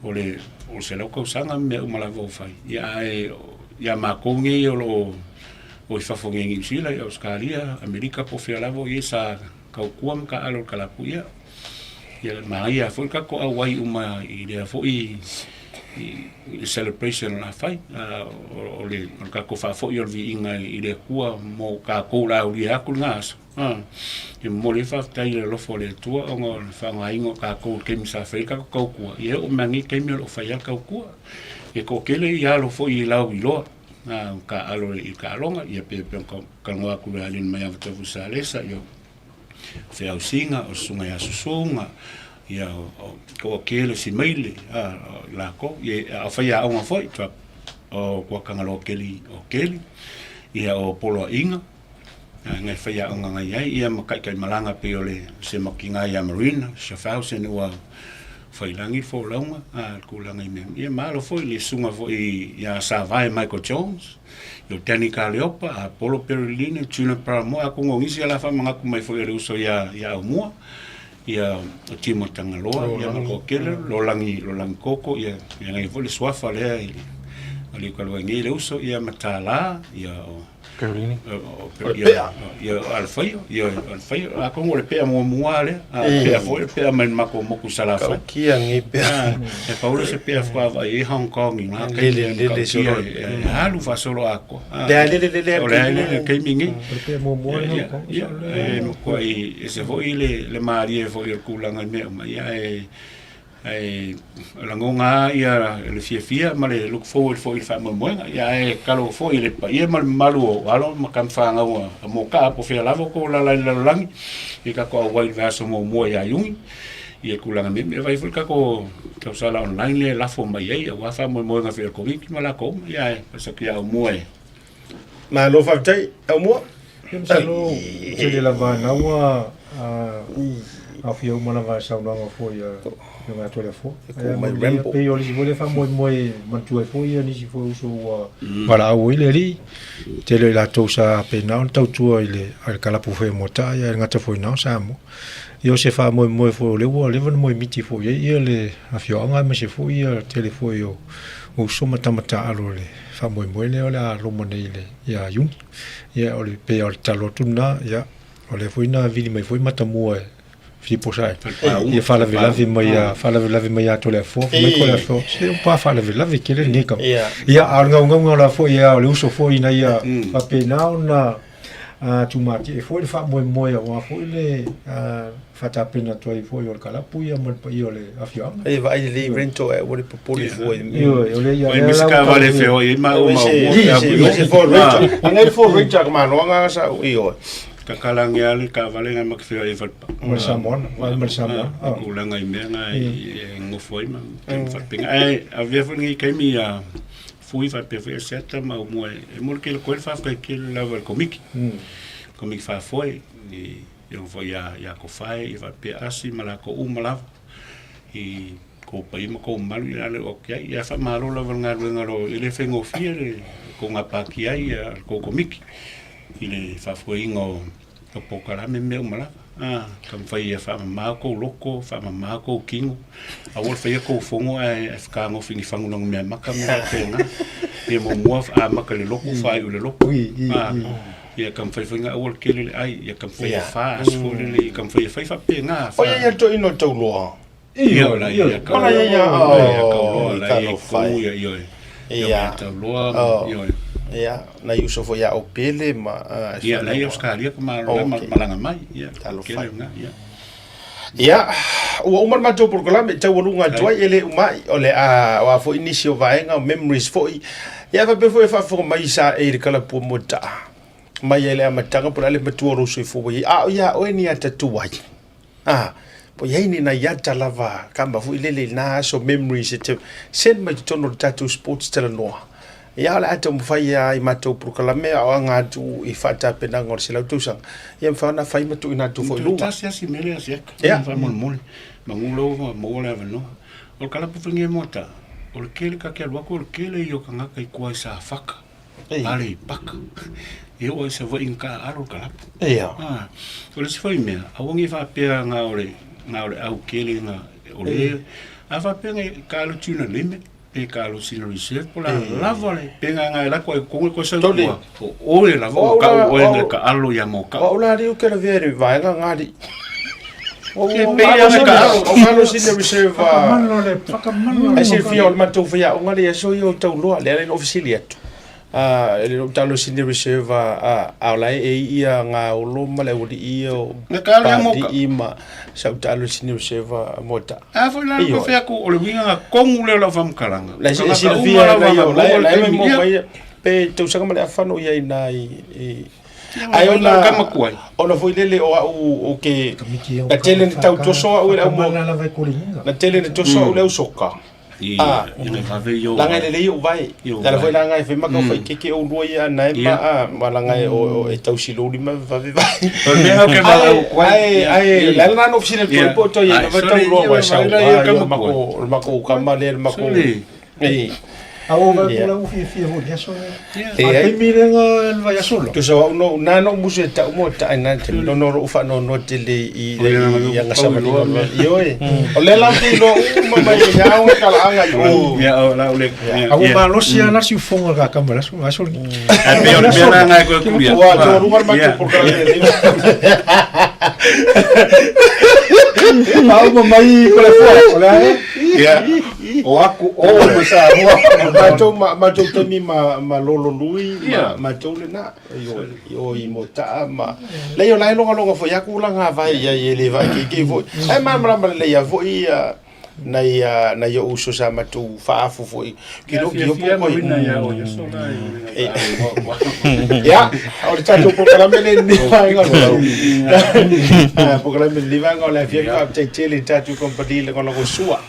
o le o le 100 tausaga ma mea uma lava ua fai. Ia ae ia matou nei o lo o i fafo nei i Niu Sila, i Ausetalia, Amerika po o fea lava o i ai sa tautua ma taaalo i le kalapu, ia ia manaia foi le tatou auai uma i lea foi i le celebration o le a fai. O le tatou faafoi o le viiga i le Atua mo tatou o le a aulia atu lena aso. E momoli ai le faafetai i le alofa o le Atua ona o le faaaogaina o tatou i le taimi sa fai ai le tatou tautua, ia e oo mai lava i lenei taimi o lo o fai lava le tautua. E toatele i alo foi i lauiloa taaalo i le taaloga, ia pei ona talanoa atu ia Alilmaiava Taufesalesa, ia o Feausiga, o le Susuga ia Susuga, ia o Toatele Simaile, o latou, ia a o faiaoga foi, o Tuatagaloa Keli o Keli, ia o Poloaiga, ngai faiaoga ngai ai, ia ma taitaimalaga pei o le Semakiga ia Marina, Schaffhausen ua faiilagi le folauga, a le tulaga i mea, ia ma alo foi le susuga foi ia Savae Michael Jones, o Danny Kaleopa, Apollo Perelini, Junior Paramoa, atonu o nisi o le a faamanatu mai foi e le uso ia Aumua, ia o Timo Tagaloa, ia ma Toatele, Lolagi, Lolagi Koko, ia ia nai foi le suafa lea i le Liukaluai nei le uso, ia ma Tala, ia o Perelini. Ia, ia Alfaio, ia Alfaio, atonu o le pea muamua lea, a pea foi o le pea mai le matou motu i Salafai. Taukia nei pea. E pau lea o se pea faatoa vaai ai Hong Kong i na taimi Lele, lele solo. E alu faasolo atoa. Le a lele lele O le a lele le taimi nei. O le pea muamua le Hong Kong. Ia, e matuai ese foi le malie foi o le tulaga i mea uma, ia ae Ae lagona lava ia le fiafia ma le look forward foi i le faamoemoega. Ia ae tatalo foi i le paia ma le mamalu o alo ma tama fanau a Moka'a po o fea lava o tou alaala i le lalolagi i tatou auai i le vaiaso muamua ia Iuni ia tulaga nei. E vaai foi le tatou tausala online lea e lafo mai ai aua faamoemoega foi a le Komiti ma latou uma. Ia ae pasi atu ia Aumua e Malo faafetai, Aumua. Ia masalo tele lava na ua aofia uma lava i saunoaga foi a Afioga ia Toleafoa. Ae pei o le isi foi lea faamoemoe e manatua ai foi nisi foi uso ua valaau ai le alii. Tele o i latou sa faapena ona tautua i le kalapu foi a Moataa ae le gata foi i na o Samoa. Ia o se faamoemoe foi o lea ua leva ona moemiti foi i ai ia le afioaga aemaise foi ia tele foi o uso ma tama taaalo i le faamoemoe lea o le a loma nei ia Iuni. Ia o le pei o le tatalo atu lena, ia o lea foi na vili mai foi Matamua e Filipo Sae. Ia faalavelave mai ia faalavelave mai ia Toleafoa, fai mai Toleafoa, se o pa faalavelave tele lenei tama. Ia a o le gaugauga la foi ia o le uso foi ina ia faapena ona tumatie foi le faamoemoe aua foi le faatapena atu ai foi o le kalapu ia ma le paia o le afioaga. E vaai lelei rento e ua le popole fua i Ioe, o le ia Oi, misi ka vale fe oi ma o ma o Se for rento. Angai for rento ka maloanga sa ioe. Kakalangi a le taavale ngai ma ke feoai ai falepa. Ma le Samoana, vaai ma le Samoana. Ah, tulaga i mea na e nofo ai ma faapena. Ae avea foi lenei taimi ia Fui faapea foi Asiata ma Aumua e momoli tele atu ai le faafetai tele lava i le Komiti. Komiti Faafoe i afioga foi ia Kofae ia faapea Asi ma latou uma lava i kou paia ma kou mamalu ia le oo atu i ai. Ia faamalo lava i le galuega o lo o, e le faigofie le tou gapatia ai le tou Komiti i le faafoeina o polokalame ma mea uma lava. Taumafai ia faamama kou loto, faamama kou kino, aua le faia kou fono ae fetagofo i ni fagulaga meamata ma mea faapena. Ia muamua amata i le loto, faaiu i le loto. Ia taumafai foi nga auala tele le ai, ia taumafai e fa aso foi lele, ia taumafai e fai faapena. O ia ia toeaina o Tauloa. Ia, o la ia O la ia ia, Tauloa, la ia kou, ia, ioe. Ia, Tauloa, ioe. Ia, nai uso foi ia o Pele ma... Ia, la ia Australia ka malaga mai, ia, tele lena, ia. Ia, ua uma le matou polokalame e taualuga atu ai, e le uma ai, o le a, o a foi nisi o vaega, o memories foi. Ia, faapea foi e faafofoga mai sa e i le kalapua moetaa, mai ai le amataga po o le a le matua o lou soifua ua i ai, a o ia oe ni ata tuai. A, po o i ai ni nai ata lava kama foi lele i lena aso memories e te send mai totonu o le tatou sports talanoa. Ia, o le a taumafai lava i matou polokalame a o aga atu i faatapenaga o le 100 tausaga, ia mafai ona fai ma tuuina atu foi i luga. Tasi lava si mea lea Asiata, yeah. Faamolemole, manu lau ua maua le avanoa. O le kalapu foi lenei Moata, o le tele ta te alu atu o le tele ia o tagata i tua i Safata, Aleipata, e oo lava i Savaii na taaalo le kalapu. Ia. Ah, o le isi foi mea, aua ne i faapea na o le, na o le au tele na, o le, a faapea na taalo tuna limit, Pe kalosi reserve po la lava le pe nga nga la ko ko ko sa tua o oe lava o ka oe na ka alo ya mo ka o la riu ke la vere vai nga nga ri o pe ya na ka alo o kalosi le reserve whakamano le whakamano ai silafia o le matou faiaoga le aso ia o tauloa le ala ina ofisili atu e le o talosi le reserve a o la e i ia gaolo ma le aualii ia o Palii ma sa ou talosi le reserve mo ta A foi la ko fea ko o le uiga nga kongu lea o lau faamatalaga. La e silafia e nai o la e mai mo mai pe tausaga ma le afa no iai na i ai ona ona foi lele o au o ke na tele na tau toso au le au mo na tele na toso au le au soka. Ah, langa e lelei ou vae. Tala foi langa e fai ma kau fai keke ou lua ia na e ma a ma langa e o e tau siloli ma vave vae. Ai ai la la no fisile toi po toi e va tau loa wa sau. Ai mako mako kama le mako. Ei. A o vai pula u fia fia hoi aso. A taimi le nga le vai aso lo. Tusa wa no na no musu e tau mo ta ina te no no ro fa no no te le i i anga sama ni no i oi. O le la te lo u ma mai ya o ka la anga i o. Ya o la le. A o ma lo sia na si fonga ka ka mala so aso. A pe o le mea la ngai koe kuria. Ua to runga ma tu por ka le. A o mai ko le fua o le ai. Ya. O aku o ma Samoa. Matou ma matou taimi ma ma lolo lui ma matou lena i o i o i Motaa ma lei o la e logaloga foi aku la ngā vai ia i le vai keikei foi. Ai malamalama lelei lava foi ia nai nai o'u uso sa matou faafu foi ki lou ki opo koi. Ia, o le tatou polokalame lenei lenei vaega o lau. Polokalame lenei vaega o le afiafi faafetai tele i le tatou kamupani lagolagosua.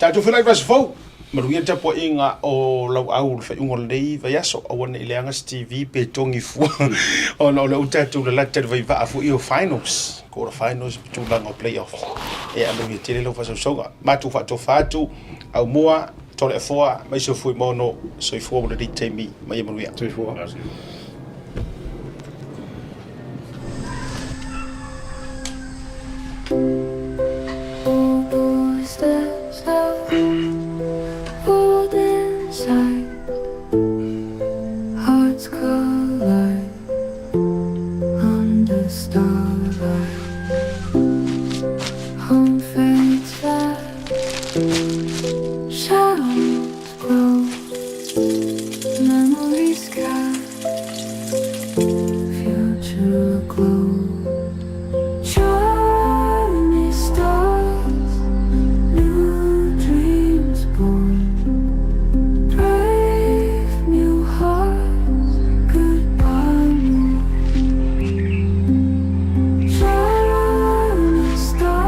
Tatou feiloai i le vaiaso fou, manuia le tapuaiga o Lauau i le faaiuga o lenei vaiaso, aua ne i leaga se TV pe togi fua ona o lea ua tatou lalata i le vaivaa foi o finals, quarter finals ma tulaga o play-offs. Ia manuia tele lau faasausauga. Matou faatofa atu, Aumua, Toleafoa, aemaise o Fuimaono, soifua mo lenei taimi, ma ia manuia. Soifua.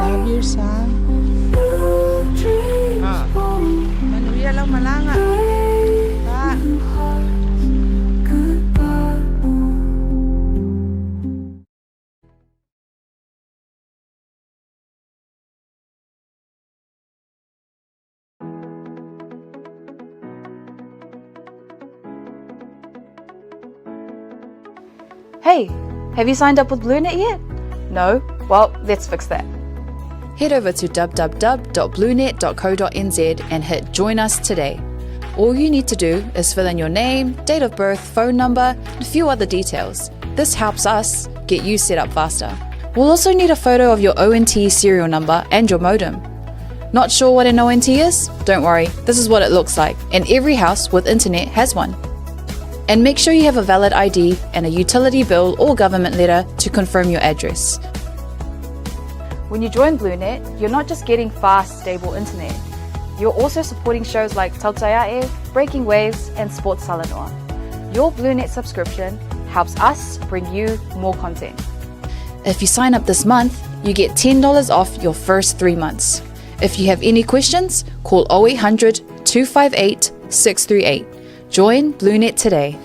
Love you, son. Manuia lau malaga. Pa. Hey, have you signed up with BlueNet yet? No? Well, let's fix that. Head over to www.bluenet.co.nz and hit Join Us Today. All you need to do is fill in your name, date of birth, phone number, and a few other details. This helps us get you set up faster. We'll also need a photo of your ONT serial number and your modem. Not sure what an ONT is? Don't worry, this is what it looks like, and every house with internet has one. And make sure you have a valid ID and a utility bill or government letter to confirm your address. When you join BlueNet, you're not just getting fast, stable internet. You're also supporting shows like Tautaiae, Breaking Waves, and Sports Salanoa. Your BlueNet subscription helps us bring you more content. If you sign up this month, you get $10 off your first three months. If you have any questions, call 0800 258 638. Join BlueNet today.